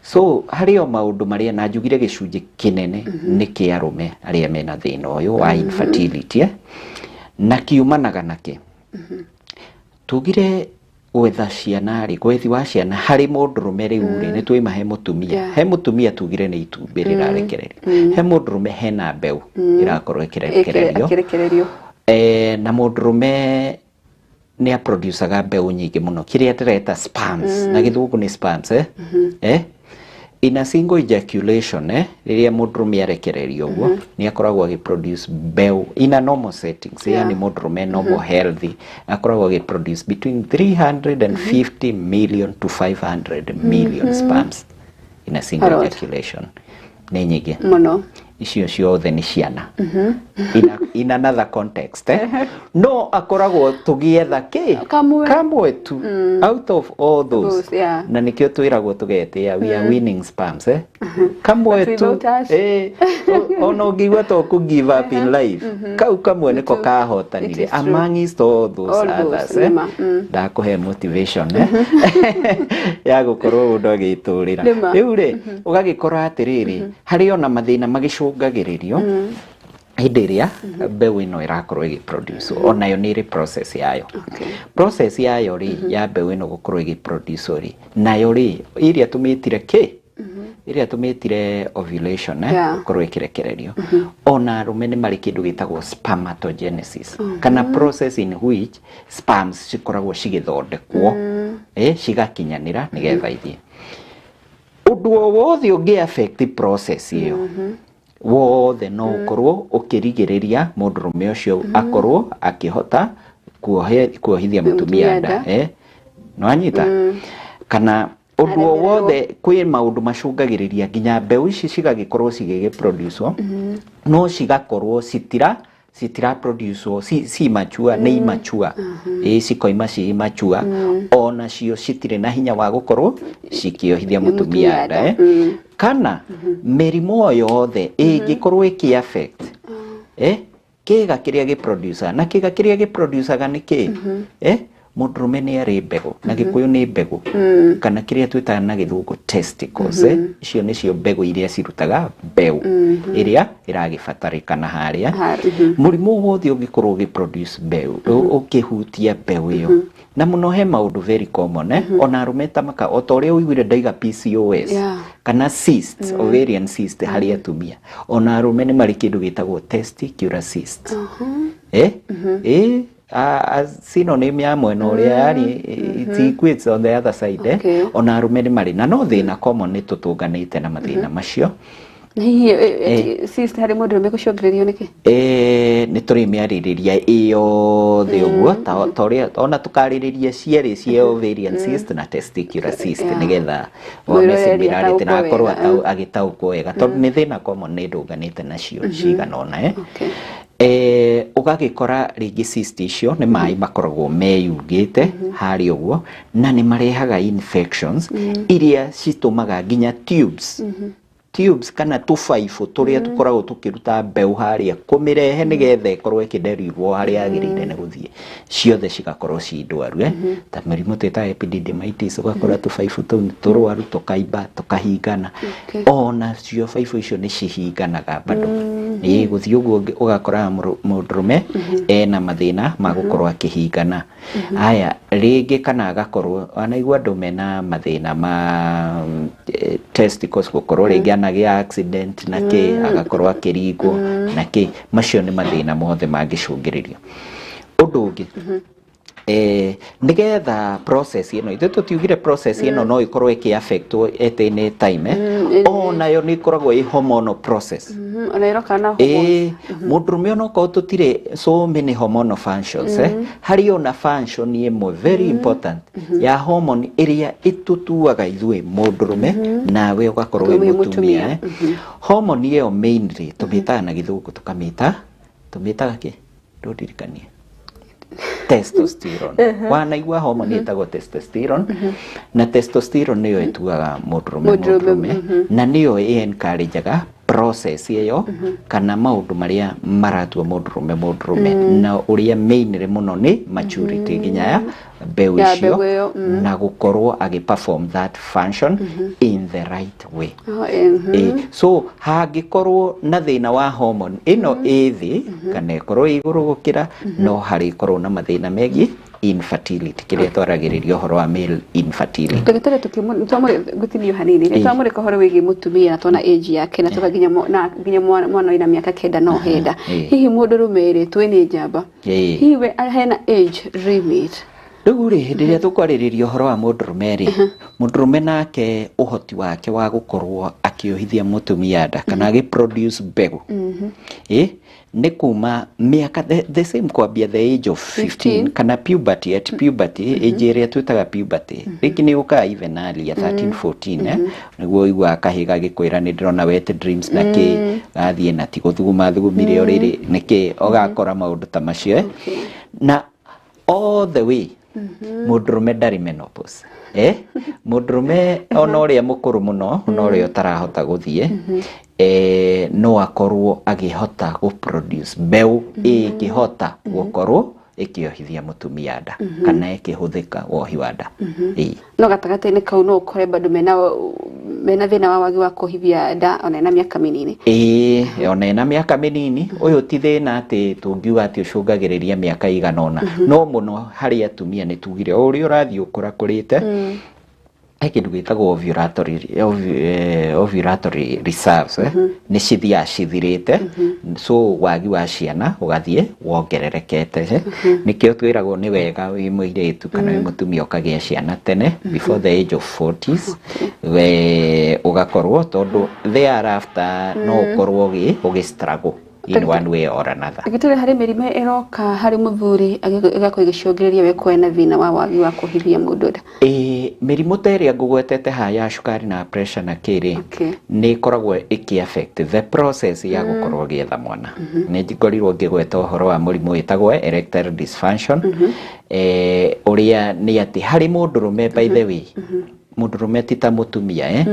So harĩ o maũndũ marĩa na njugire gĩcunjĩ kĩnene nĩ kĩa arũme arĩa mena thĩna ũyũ wa infertility, na kiumanaga nakĩ? Tugire gwetha ciana rĩ, gwethi wa ciana harĩ mũndũrũme rĩu rĩ, nĩ twaima he mũtumia. He mũtumia tugire nĩ itumbĩ rĩrarekererio. He mũndũrũme hena mbeũ ĩrakorwo ĩkĩrekererio. Ĩkĩrekererio. Na mũndũrũme nĩ aproducaga mbeũ nyingĩ mũno, kĩrĩa ndĩreta sperms, na gĩthũngũ nĩ sperms. In a single ejaculation, rĩrĩa mũndũrũme arekererio ũguo, nĩ akoragwo agĩproduce mbeũ in a normal settings, yani mũndũrũme normal healthy akoragwo agĩproduce between 350 million to 500 million sperms in a single A lot. ejaculation. Nĩ nyingĩ. Mũno. Icio ciothe nĩ ciana in another context, No akoragwo tũgĩetha kĩ? Kamwe. Kamwe tu out of all those. Those, yeah. Na nĩkĩo twĩragwo tũgetĩa we are winning sperms, kamwe But tu. without us. Ona ũngĩigua to kũ give up in life, kau kamwe nĩko kahotanire It is true. amongst all those All those, others. Nĩma. Ndakũhe motivation, ya gũkorwo mũndũ agĩtũrĩra. Nĩma. Rĩu rĩ, ũgagĩkora atĩrĩrĩ, harĩ ona mathĩna magĩcũngagĩrĩrio hĩndĩ ĩrĩa mbeũ ĩno ĩrakorwo ĩgĩproduce. Onayo nĩ ĩrĩ process yayo. Process yayo rĩ, ya mbeũ ĩno gũkorwo ĩgĩproduce rĩ, nayo rĩ, ĩrĩa tũmĩtire kĩ? Ĩrĩa tũmĩtire ovulation, gũkorwo ĩkĩrekererio. Ona arũme nĩ marĩ kĩndũ gĩtagwo spermatogenesis, kana process in which sperms cikoragwo cigĩthondekwo, cigakinyanĩra nĩgetha ithiĩ. Ũndũ o wothe ũngĩ affect process ĩyo wothe no ũkorwo ũkĩrigĩrĩria mũndũrũme ũcio akorwo akĩhota kuohithia mũtumia nda. Nĩwanyita? Kana ũndũ o wothe, kwĩ maũndũ macũngagĩrĩria nginya mbeũ ici cigagĩkorwo cigĩgĩproducwo, no cigakorwo citira produce ci mature, nĩ immature, ĩ cikoima ci immature, ona cio citirĩ na hinya wa gũkorwo cikĩohithia mũtumia nda. Kana mĩrimũ o yothe ĩngĩkorwo ĩkĩ affect kĩga kĩrĩa gĩproducaga, na kĩga kĩrĩa gĩproducaga nĩ kĩ? Mũndũrũme nĩ arĩ mbegũ, na Gĩkũyũ nĩ mbegũ, kana kĩrĩa twĩtaga na Gĩthũngũ testicles. Icio nĩcio mbegũ iria cirutaga mbeũ ĩrĩa ĩragĩbatarĩkana harĩa. Mũrimũ wothe ũngĩkorwo ũgĩproduce mbeũ, ũkĩhutia mbeũ ĩyo, na mũno he maũndũ very common, ona arũme ta maka, o ta ũrĩa ũiguire ndaiga PCOS kana cyst, ovarian cyst harĩ atumia, ona arũme nĩ marĩ kĩndũ gĩtagwo testicular cyst. Synonym ya mwena ũrĩa, yani it equates on the other side. Ona arũme nĩ marĩ, na no thĩna common nĩ tũtũnganĩte na mathĩna macio. Na hihi cyst harĩ mũndũrũme gũcũngĩrĩrio nĩkĩ? Nĩ tũrĩmĩarĩrĩria ĩyothe ũguo, ta ũrĩa ona tũkarĩrĩria cierĩ cia ovarian cyst na testicular cyst, nĩgetha one Mwĩroreri similarity na ataũkwo akorwo wega. Agĩtaũkwo wega, tondũ nĩ thĩna common nĩ ndũnganĩte nacio cigana ũna. Ũgagĩkora rĩngĩ cyst icio nĩ maĩ makoragwo meyugĩte harĩa ũguo, na nĩ marehaga infections iria citũmaga nginya tubes kana tũbaibũ tũrĩa tũkoragwo tũkĩruta mbeũ harĩa kũmĩrehe nĩgetha ĩkorwo ĩkĩderivwo harĩa yagĩrĩire nĩ gũthiĩ, ciothe cigakorwo ci ndwaru. Ta mĩrimũ twĩtaga epididymitis, ũgakora tũbaibũ tũu nĩ tũrwaru, tũkaimba, tũkahingana. Ona cio baibũ icio nĩ cihinganaga bado, ĩ gũthiĩ ũguo ũgakora mũndũrũme ena mathĩna ma gũkorwo akĩhingana. Aya rĩngĩ kana agakorwo wanaigua andũ mena mathĩna ma testicles, gũkorwo rĩngĩ anagĩa accident na kĩ, agakorwo akĩringwo na kĩ. Macio nĩ mathĩna mothe mangĩcũngĩrĩria. Ũndũ ũngĩ, nĩgetha process ĩno, ithuĩ tũtiugire process ĩno no ĩkorwo ĩkĩ affectwo at any time. Onayo nĩ ĩkoragwo ĩ hormonal process. Ona ĩroka na hormones. Ĩĩ, mũndũrũme onokorwo tũtirĩ so many hormonal functions, harĩ ona function ĩmwe very important ya hormone ĩrĩa ĩtũtuaga ithuĩ mũndũrũme nawe ũgakorwo wĩ wĩ mũtumia. Mũtumia. Hormone ĩyo mainly tũmĩtaga na Gĩthũngũ, tũkamĩta, tũmĩtaga kĩ? Ndũndirikanie. Testosterone. Wanaigua hormone ĩtagwo testosterone, na testosterone nĩyo ĩtuaga mũndũrũme mũndũrũme, mũndũrũme, na nĩyo ĩ encourageaga process ĩyo kana maũndũ marĩa maratua mũndũrũme mũndũrũme, na ũrĩa mainly mũno nĩ maturity nginya ya mbeũ ya icio mbegũ ĩyo, na gũkorwo agĩ perform that function in the right way. Oh. So hangĩkorwo na thĩna wa hormone ĩno ĩ thĩ kana ĩkorwo ĩ igũrũ gũkĩra, no harĩkorwo na mathĩna megiĩ infertility, kĩrĩa twaragĩrĩria ũhoro wa male infertility. Ndagĩtarĩ, gũtinio hanini, nĩ twamũrĩka ũhoro wĩgiĩ mũtumia na tuona age yake na tuga nginya na nginya mwana wĩna mĩaka 9 no henda. Hihi mũndũrũme rĩ, twĩ nĩ njamba, hihi we hena age limit? Rĩu rĩ, hĩndĩ ĩrĩa tũkwarĩrĩria ũhoro wa mũndũrũme rĩ, mũndũrũme nake ũhoti wake wa gũkorwo akĩohithia mũtumia nda kana agĩ produce mbegũ nĩ kuma mĩaka the same, kwambia the age of 15 15. kana puberty, at puberty age ĩrĩa twĩtaga puberty, rĩngĩ nĩ yũkaga even earlier, 13 14, nĩguo ũiguaga kahĩ gagĩkwĩra nĩ ndĩrona wet dreams na kĩ, gathiĩ na ti gũthuguma thugumire ũrĩrĩ nĩkĩ, ũgakora maũndũ ta macio. Na all the way mũndũrũme ndarĩ menopause. Mũndũrũme ona ũrĩa mũkũrũ mũno, ona ũrĩa ũtarahota gũthiĩ, no akorwo agĩhota gũ produce mbeũ ĩngĩhota gũkorwo ĩkĩohithia mũtumia nda kana ĩkĩhũthĩka wohi wa nda. Ĩĩ. No gatagatĩ-inĩ kau no ũkore bado mena thĩna wa wagi wa kũhithia nda ona ena mĩaka mĩnini. Ĩĩ, ona ena mĩaka mĩnini. Ũyũ ti thĩna atĩ tũngiuga atĩ ũcũngagĩrĩria mĩaka igana ũna, no mũno harĩ atumia nĩ tugire o ũrĩa ũrathiĩ ũkũrakũrĩte. He kĩndũ gĩtagwo ovulatory reserves, nĩ cithiaga cithirĩte, so wagi wa ciana ũgathiĩ wongererekete. Nĩkĩo twĩragwo nĩ wega wĩ mũirĩtu kana wĩ mũtumia ũkagĩa ciana tene, before the age of 40s, we ũgakorwo, tondũ thereafter no ũkorwo ũgĩ struggle in one way or another. Ndagĩtarĩ, harĩ mĩrimũ ĩroka harĩ mũthuri ĩgakorwo ĩgĩcũngĩrĩria we kuona thĩna wa wagi wa kũhithia mũndũ nda? Ĩĩ, mĩrimũ ta ĩrĩa ngũgwetete haha ya cukari na pressure na kĩrĩ, nĩ ĩkoragwo ĩkĩ affect the process ya gũkorwo ũgĩetha mwana. Nĩ ngorirwo ngĩgweta ũhoro wa mũrimũ wĩtagwo erectile dysfunction, ũrĩa nĩ atĩ harĩ mũndũrũme, by the way, mũndũrũme ti ta mũtumia,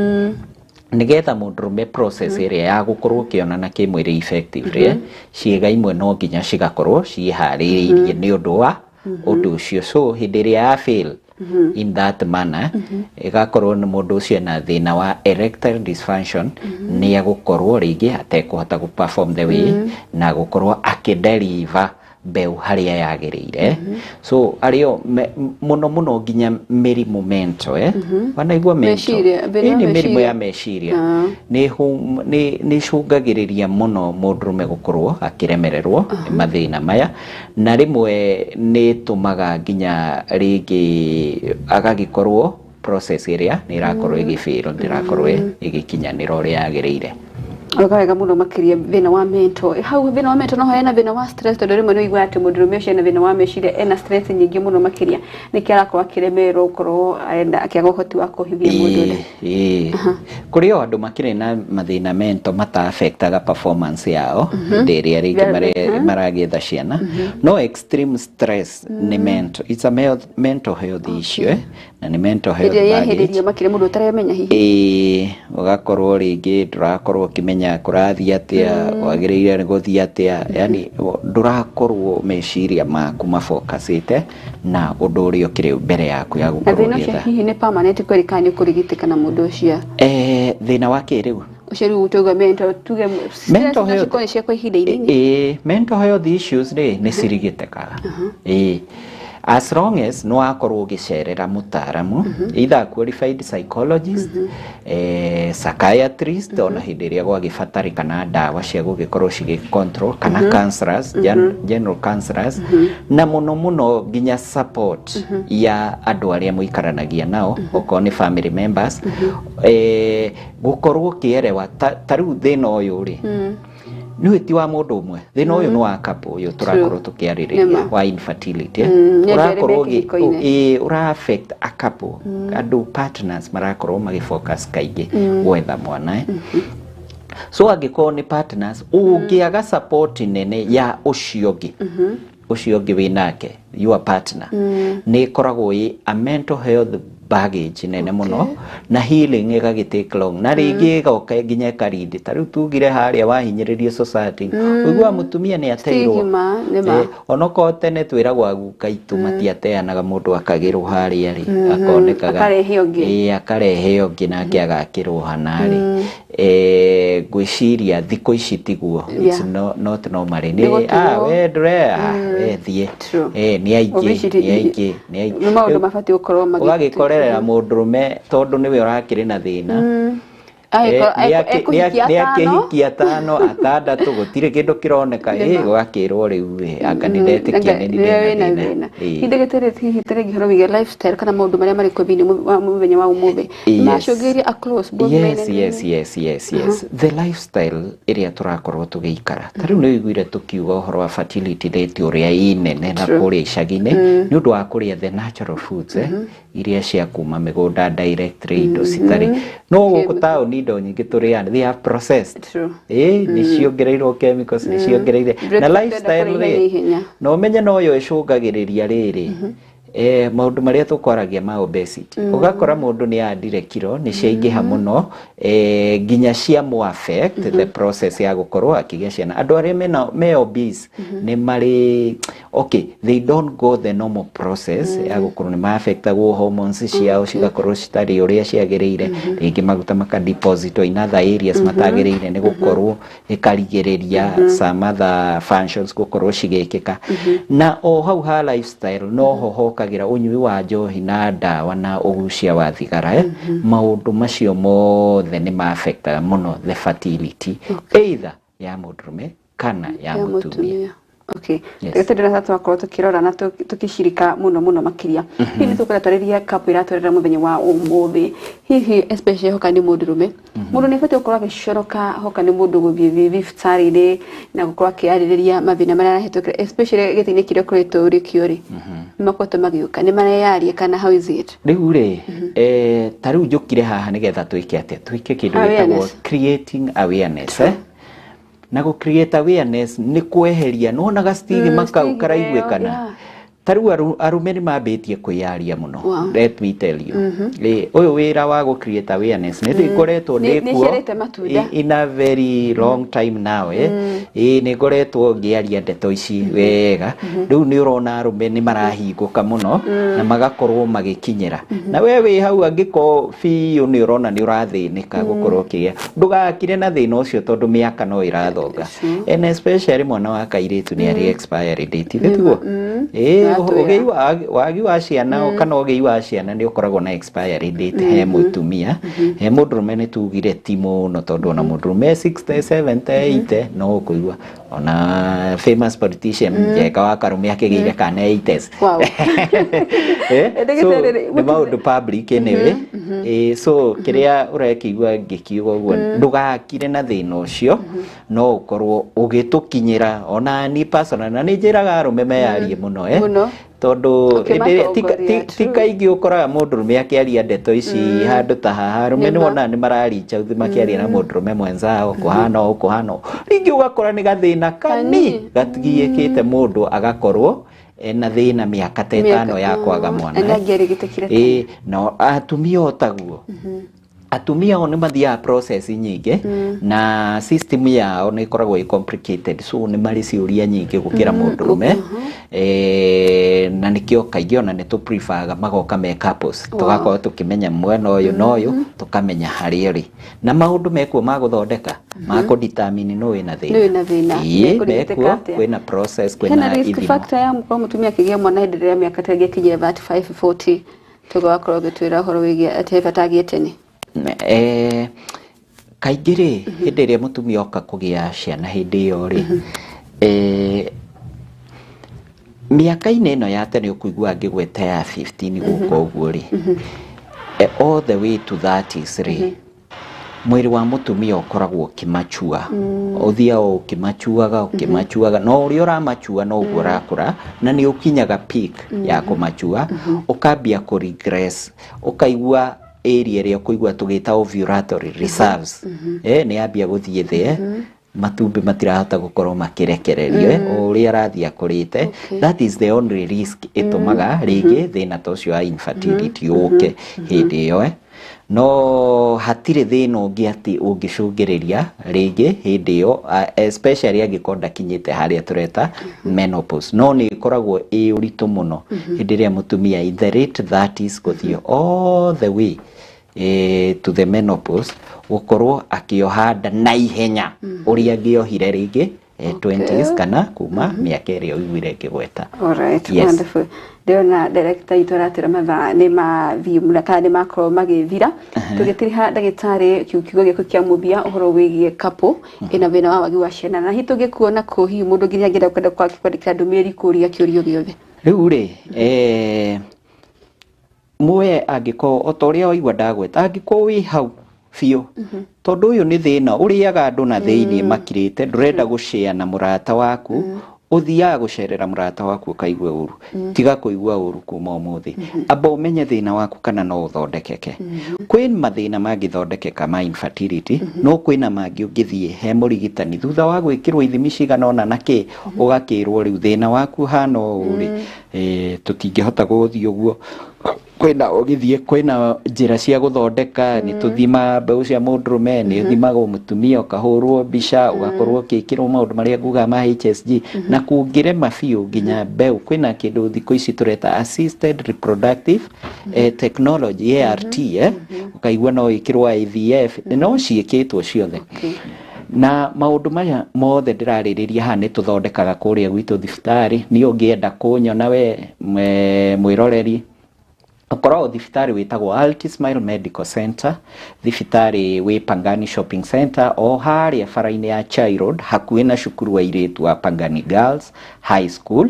nĩgetha mũndũrũme process ĩrĩa ya gũkorwo ũkĩonana kĩmwĩrĩ effectively, ciĩga imwe no nginya cigakorwo ciĩharĩrĩirie nĩ ũndũ wa ũndũ ũcio. So hĩndĩ ĩrĩa ya fail in that manner, ĩgakorwo nĩ mũndũ ũcio ena thĩna wa erectile dysfunction, nĩ egũkorwo rĩngĩ atekũhota gũ perform the way na gũkorwo akĩdeliver mbeũ harĩa yagĩrĩire. So arĩo mũno mũno nginya mĩrimũ mental, wanaigua mental? Meciria, thĩna wa Ĩ, nĩ mĩrimũ meciria. Ya meciria nĩ icũngagĩrĩria mũno mũndũrũme gũkorwo akĩremererwo nĩ mathĩna maya, na rĩmwe nĩ ĩtũmaga nginya rĩngĩ agagĩkorwo process ĩrĩa nĩ ĩrakorwo ĩgĩfail, ndĩrakorwo ĩgĩkinyanĩra ũrĩa yagĩrĩire. Wega wega mũno makĩria thĩna wa mental. Hau thĩna wa mental no hena thĩna wa stress, tondũ rĩmwe nĩ ũiguaga atĩ mũndũrũme ũcio ena thĩna wa meciria, ena stress nyingĩ mũno makĩria, nĩkĩo arakorwo akĩremererwo gũkorwo arenda akĩaga ũhoti wa kũhithia mũndũ nda. Ĩĩ, kũrĩ o andũ makĩrĩ na mathĩna mental mata affectaga performance yao hĩndĩ ĩrĩa rĩngĩ maragĩetha ciana, no extreme stress nĩ mental, it's a mental health issue, na nĩ mental health ĩrĩa baggage. Yehĩrĩria makĩria mũndũ ũtaremenya hihi. Ĩĩ, ũgakorwo rĩngĩ ndũrakorwo ũkĩmenya kũrathiĩ atĩa, wagĩrĩire nĩ gũthiĩ atĩa, yani ndũrakorwo meciria maku mafocusĩte na ũndũ ũrĩa ũkĩrĩ mbere yaku ya Na gũkorwo thĩna ũcio ũgĩetha. hihi nĩ permanent kweli kana nĩ kũrigitĩka na mũndũ ũcio? Thĩna wa kĩrĩu? Ũcio rĩu tuge mental, tuge stress Mental no health. cikorwo nĩ cia kwa ihinda inini. Ĩĩ, mental health issues rĩ, nĩ cirigitĩkaga, ĩĩ, as long as nĩ wakorwo ũgĩcerera mũtaaramu, either qualified psychologist, psychiatrist, ona hĩndĩ ĩrĩa gwagĩbatarĩkana ndawa cia gũgĩkorwo cigĩ control, kana counselors, general counselors, na mũno mũno nginya support ya andũ arĩa mũikaranagia nao, okorwo nĩ family members, gũkorwo ũkĩerewa ta rĩu thĩna ũyũ rĩ, nĩ ti wa mũndũ ũmwe, thĩna ũyũ nĩ wa couple ũyũ tũrakorwo tũkĩarĩrĩria Nĩma. wa infertility. Nĩ andũ erĩ Ũrakorwo me kĩhiko-inĩ. Ĩĩ, ũra affect a couple, andũ partners marakorwo magĩfocus kaingĩ gwetha mwana. So angĩkorwo nĩ partners, ũngĩaga support nene ya ũcio ũngĩ wĩ nake, your partner, nĩ ĩkoragwo ĩ a mental health baggage nene mũno, na healing ĩgagĩ take long, na rĩngĩ ĩgoka nginya ĩkarindi ta rĩu tugire harĩa wahinyĩrĩrio society, ũiguaga mũtumia nĩ ateirwo. Stigma, nĩma. Onokorwo tene twĩragwo aguka itũ matiateanaga, mũndũ akagĩrwo harĩa rĩ, akonekaga. Akarehe ũngĩ. Ĩĩ, akarehe ũngĩ nake agakĩrwo hanarĩ. Ngwĩciria thikũ ici tiguo. It's no, not normally Nĩ nĩ gũtigwo. Ah, we ndũre, ah, we thiĩ. True. Nĩ aingĩ. Obesity. Nĩ aingĩ, nĩ aingĩ. Nĩ maũndũ mabatiĩ gũkorwo Ũgagĩkorerera mũndũrũme tondũ nĩwe ũrakĩrĩ na thĩna. Ekũhikia Nĩ atano. akĩhikia atano, atandatũ, gũtirĩ kĩndũ kĩroneka. Nĩma. Ũgakĩrwo rĩu anga nĩ ndetĩkia nĩ Nĩwe wĩna ndĩna thĩna. thĩna. Hihi ndagĩtarĩ, hihi tarĩngĩ ũhoro wĩgiĩ lifestyle kana maũndũ marĩa marĩ kuo thĩinĩ wa mũthenya wa ũmũthĩ macũngĩrĩria across both men and women? Yes, the lifestyle ĩrĩa tũrakorwo tũgĩikara, ta rĩu nĩ ũiguire tũkiuga ũhoro wa fertility rate ũrĩa ĩ nene na kũrĩa icagi-inĩ nĩ ũndũ wa kũrĩa the natural foods, iria cia kuma mĩgũnda directly, indo citarĩ no gũkũ taũni, indo nyingĩ tũrĩaga they are processed. Ĩ, nĩ ciongereirwo chemicals, nĩ ciongereire na Breakfast lifestyle twenda kũrĩa rĩ, ihenya. Na ũmenye no yo ĩcũngagĩrĩria rĩrĩ, maũndũ marĩa tũkwaragia ma obesity. Ũgakora mũndũ nĩ andire kiro nĩ ciaingĩha mũno, nginya cia mo affect the process ya gũkorwo akĩgĩa ciana. Andũ arĩa mena me obese nĩ marĩ okay, they don't go the normal process ya gũkorwo nĩ ma-affectagwo, hormones ciao cigakorwo citarĩ ũrĩa ciagĩrĩire, rĩngĩ maguta maka deposit in other areas matagĩrĩire, nĩ gũkorwo ĩkarigĩrĩria some other functions gũkorwo cigĩkĩka. Na o hau ha lifestyle noho hokaga. mathũkagĩra ũnyui wa njohi na ndawa na ũgucia wa thigara, maũndũ macio mothe nĩ ma-affectaga mũno the fertility either ya mũndũrũme kana ya mũtumia. Okay. Yes. Ndagĩtarĩ, ndĩrona twakorwo tũkĩrora na tũkĩcirika mũno mũno makĩria. Hihi nĩ tũkwenda twarĩrie couple iratwarĩra mũthenya wa ũmũthĩ, hihi especially hoka nĩ mũndũrũme, mũndũ nĩ abatiĩ gũkorwo agĩcoroka hoka nĩ mũndũ gũthiĩ thibitarĩ-inĩ na gũkorwo akĩarĩrĩria mathĩna marĩa arahĩtũkĩra, especially gĩtĩ-inĩ kĩrĩa ũkoretwo ũrĩ kĩo rĩ, nĩ makoretwo magĩũka, nĩ mareyaria kana how is it? Rĩu rĩ, ta rĩu njũkire haha nĩgetha twĩke atĩa? Twĩke kĩndũ gĩtagwo Awareness. creating awareness, eh? Na gũ create awareness nĩ kweheria nĩwonaga stigma kau stigma karaiguĩkana. ĩyo, yeah. Ta rĩu arũme nĩ mambĩtie kwĩyaria mũno. Let me tell you, ũyũ wĩra wa gũ create awareness nĩ ndĩkoretwo Nĩ ndĩkuo ciarĩte matunda. In a very long time now, eh. Ĩ nĩ ngoretwo ngĩaria ndeto ici wega. Rĩu nĩ ũrona arũme nĩ marahingũka mũno na magakorwo magĩkinyĩra. Na we wĩ hau, angĩkorwo biũ nĩ ũrona nĩ ũrathĩnĩka gũkorwo ũkĩgĩa, ndũgakire na thĩna ũcio, tondũ mĩaka no ĩrathonga. And especially mwana wa kairĩtu nĩ arĩ expiry date, ithe tiguo? Ĩ. Natwĩra. Ũgĩi wa wagi wa ciana kana ũgĩi wa ciana nĩ ũkoragwo na expiry date he mũtumia. He mũndũrũme nĩ tugire ti mũno, tondũ ona mũndũrũme 60, 70, 80 no ũkũigua ona famous politician Njenga wa Karume akĩgĩire kana 80s. Eh, Ndagĩtarĩ, so nĩ maũndũ public anyway. So kĩrĩa ũrekĩigua ngĩkiuga ũguo, ndũgakire na thĩna ũcio, no ũkorwo ũgĩtũkinyĩra ona ni personal, na nĩ njĩraga arũme meyarie mũno, eh. Mũno. Tondũ hĩndĩ ĩrĩa Ũkĩmatongoria, ti kaingĩ ũkoraga mũndũrũme akĩaria ndeto ici handũ ta haha. Arũme nĩ wonaga nĩ mara-reach out makĩaria na mũndũrũme mwenzao, kũhana ũũ, kũhana ũũ. Rĩngĩ ũgakora nĩ gathĩna kani gatigiĩkĩte mũndũ agakorwo ena thĩna mĩaka ta 5 ya kwaga mwana. Na nĩangĩarigitĩkire. Ĩ, no atumia o taguo, atumia o nĩ mathiaga process nyingĩ na system yao nĩ ĩkoragwo ĩ complicated, so nĩ marĩ ciũria nyingĩ gũkĩra mũndũrũme. Na nĩkĩo kaingĩ ona nĩ tũ preferaga magoka me couples, tũgakorwo tũkĩmenya mwena ũyũ na ũyũ, tũkamenya harĩa ũrĩ na maũndũ mekuo ma gũthondeka ma kũ determine nũ wĩna thĩna. Nũ wĩna thĩna. Ĩĩ, Mekũrigitĩka mekuo atĩa? kwĩna process, Hena kwĩna risk ithimo. factor ya mũkorwo mũtumia akĩgĩa mwana hĩndĩ ĩrĩa mĩaka ta ĩngĩkinyia 35, 40, tuga wakorwo ũgĩtwĩra ũhoro wĩgiĩ atĩ he bata agĩe tene? Kaingĩ rĩ, hĩndĩ ĩrĩa mũtumia oka kũgĩa ciana hĩndĩ ĩyo rĩ, mĩaka-inĩ ĩno ya tene ũkũigua ngĩgweta ya 15 gũka ũguo rĩ, all the way to 30s rĩ, mwĩrĩ wa mũtumia ũkoragwo ũkĩmachua, ũthiaga ũkĩmachuaga, ũkĩmachuaga, no ũrĩa ũramachua noguo ũrakũra, na nĩ ũkinyaga peak ya kũmachua, ũkambia kũ regress, ũkaigua area ĩrĩa ũkũigua tũgĩta ovulatory reserves, nĩ yambia gũthiĩ thĩ, matumbĩ matirahota gũkorwo makĩrekererio, o ũrĩa arathiĩ akũrĩte. That is the only risk ĩtũmaga rĩngĩ thĩna ta ũcio wa infertility ũke hĩndĩ ĩyo, eh. No hatirĩ thĩna ũngĩ atĩ ũngĩcũngĩrĩria rĩngĩ hĩndĩ ĩyo, especially angĩkorwo ndakinyĩte harĩa tũreta menopause. No nĩ ĩkoragwo ĩ ũritũ mũno hĩndĩ ĩrĩa mũtumia in the late 30s gũthiĩ all the way to the menopause gũkorwo akĩoha nda na ihenya ũrĩa angĩohire rĩngĩ 20s kana kuma mĩaka ĩrĩa ũiguire ngĩgweta. Alright, Yes. wonderful. Ndĩrona director itũ aratwĩra mathaa nĩ mathiĩ mũno kana nĩ makorwo magĩthira. Tũgĩtiriha, ndagĩtarĩ, kiugo gĩaku kĩa mũthia ũhoro wĩgiĩ couple ĩna thĩna wa wagi wa ciana, na hihi tũngĩkuona kũ, hihi mũndũ nginya angĩenda kwenda kwandĩkĩra ndũmĩrĩri kũria kĩũrio gĩothe? Rĩu rĩ, muoye angĩkorwo o ta ũrĩa waigua ndagweta, angĩkorwo wĩ hau biũ, tondũ ũyũ nĩ thĩna ũrĩaga andũ na thĩiniĩ makirĩte, ndũrenda gũshare na mũrata waku, ũthiaga gũcerera mũrata waku ũkaigua ũru. Tiga kũigua ũru. Kuma ũmũthĩ amba ũmenye thĩna waku kana no ũthondekeke. Kwĩ mathĩna mangĩthondekeka ma infertility, no kwĩna mangĩ ũngĩthiĩ he mũrigitani thutha wa gwĩkĩrwo ithimi cigana ũna na kĩ, ũgakĩrwo rĩu thĩna waku hana ũũ rĩ, tũtingĩhota gũthiĩ ũguo, kwĩna ũgĩthiĩ kwĩna njĩra cia gũthondeka, nĩ tũthimaga mbeũ cia mũndũrũme, nĩ ũthimagwo mũtumia, ũkahũrwo mbica, ũgakorwo ũkĩkĩrwo maũndũ marĩa ngugaga ma HSG, na kũngĩrema biũ nginya mbeũ, kwĩna kĩndũ thikũ ici tũreta assisted reproductive technology, ART, ũkaigua no ĩkĩrwo IVF, no ciĩkĩtwo ciothe. Na maũndũ maya mothe ndĩrarĩrĩria haha nĩ tũthondekaga kũrĩa gwitũ thibitarĩ. Niĩ ũngĩenda kũnyona we mwĩroreri, ũkoragwo thibitarĩ wĩtagwo Altismile Medical Center, thibitarĩ wĩ Pangani Shopping Center, o harĩa bara-inĩ ya Chai Road, hakuhĩ na cukuru wa airĩtu wa Pangani Girls High School.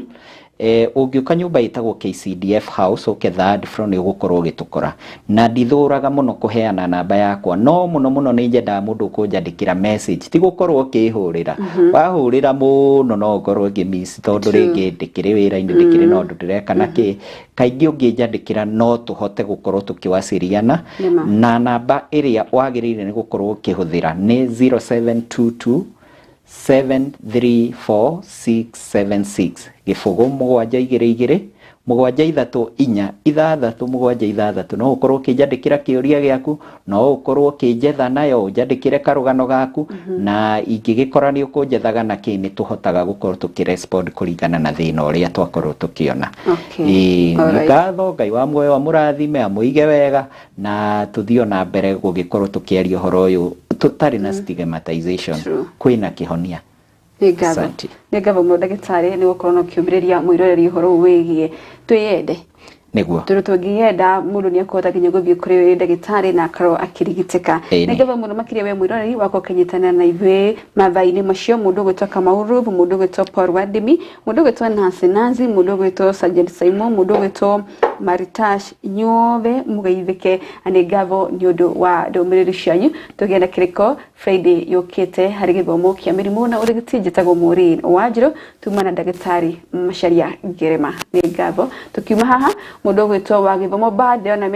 Ũngĩũka nyũmba ĩtagwo KCDF House, ũke third floor, nĩ ũgũkorwo ũgĩtũkora. Na ndithũraga mũno kũheana namba yakwa, no mũno mũno nĩ nyendaga mũndũ ũkũnjandĩkĩra message, ti gũkorwo ũkĩhũrĩra. Wahũrĩra mũno no ũkorwo ngĩmiss, tondũ rĩngĩ ndĩkĩrĩ wĩra-inĩ, ndĩkĩrĩ na ũndũ ndĩreka na kĩ. Kaingĩ ũngĩnjandĩkĩra no tũhote gũkorwo tũkĩwacĩriana. Nĩma. Na namba ĩrĩa wagĩrĩire nĩ gũkorwo ũkĩhũthĩra nĩ 0722 734676, 0 7 2 2 7 3 4 6 7 6. No ũkorwo ũkĩnjandĩkĩra kĩũria gĩaku, no ũkorwo ũkĩnjetha nayo, ũnjandĩkĩre karũgano gaku, na ingĩgĩkora nĩ ũkũnjethaga na kĩ, nĩ tũhotaga gũkorwo tũkĩrespond kũringana na thĩna ũrĩa twakorwo tũkĩona. Okay. Ĩĩ, Alright. nĩ ngatho. Ngai wa muoyo amũrathime, amũige wega, na tũthiĩ ona mbere gũgĩkorwo tũkĩaria ũhoro ũyũ tũtarĩ na stigmatization. True. Kwĩna kĩhonia. Nĩ ngatho. Asante. Nĩ ngatho mũno ndagĩtarĩ nĩ gũkorwo na ũkĩũmĩrĩria mwĩroreri ũhoro ũyũ wĩgiĩ twĩyende, Nĩguo. tondũ tũngĩyenda mũndũ nĩ akũhota nginya gũthiĩ kũrĩ ndagĩtarĩ na akorwo akĩrigitĩka. Ĩni. Nĩ ngatho mũno makĩria we mwĩroreri wakwa ũkĩnyitanĩra na ithuĩ mathaa-inĩ macio, mũndũ ũgwĩtwo Kamau Ruth, mũndũ ũgwĩtwo Paul Wandimi, mũndũ ũgwĩtwo Nancy Nancy, mũndũ ũgwĩtwo Sergeant Simon, mũndũ ũgwĩtwo Maritash, inyuothe mũgeithĩke, na nĩ ngatho nĩ ũndũ wa ndũmĩrĩri cianyu. Tũgĩe na kĩrĩko Friday yũkĩte harĩ gĩthomo kĩa mĩrimũ na ũrigiti. Njĩtagwo Maureen Wanjirũ, tuma na ndagĩtarĩ Macharia Ngerema. Nĩ ngatho. Tũkiuma haha, mũndũ ũgwĩtwo wa gĩthomo band ndĩrona.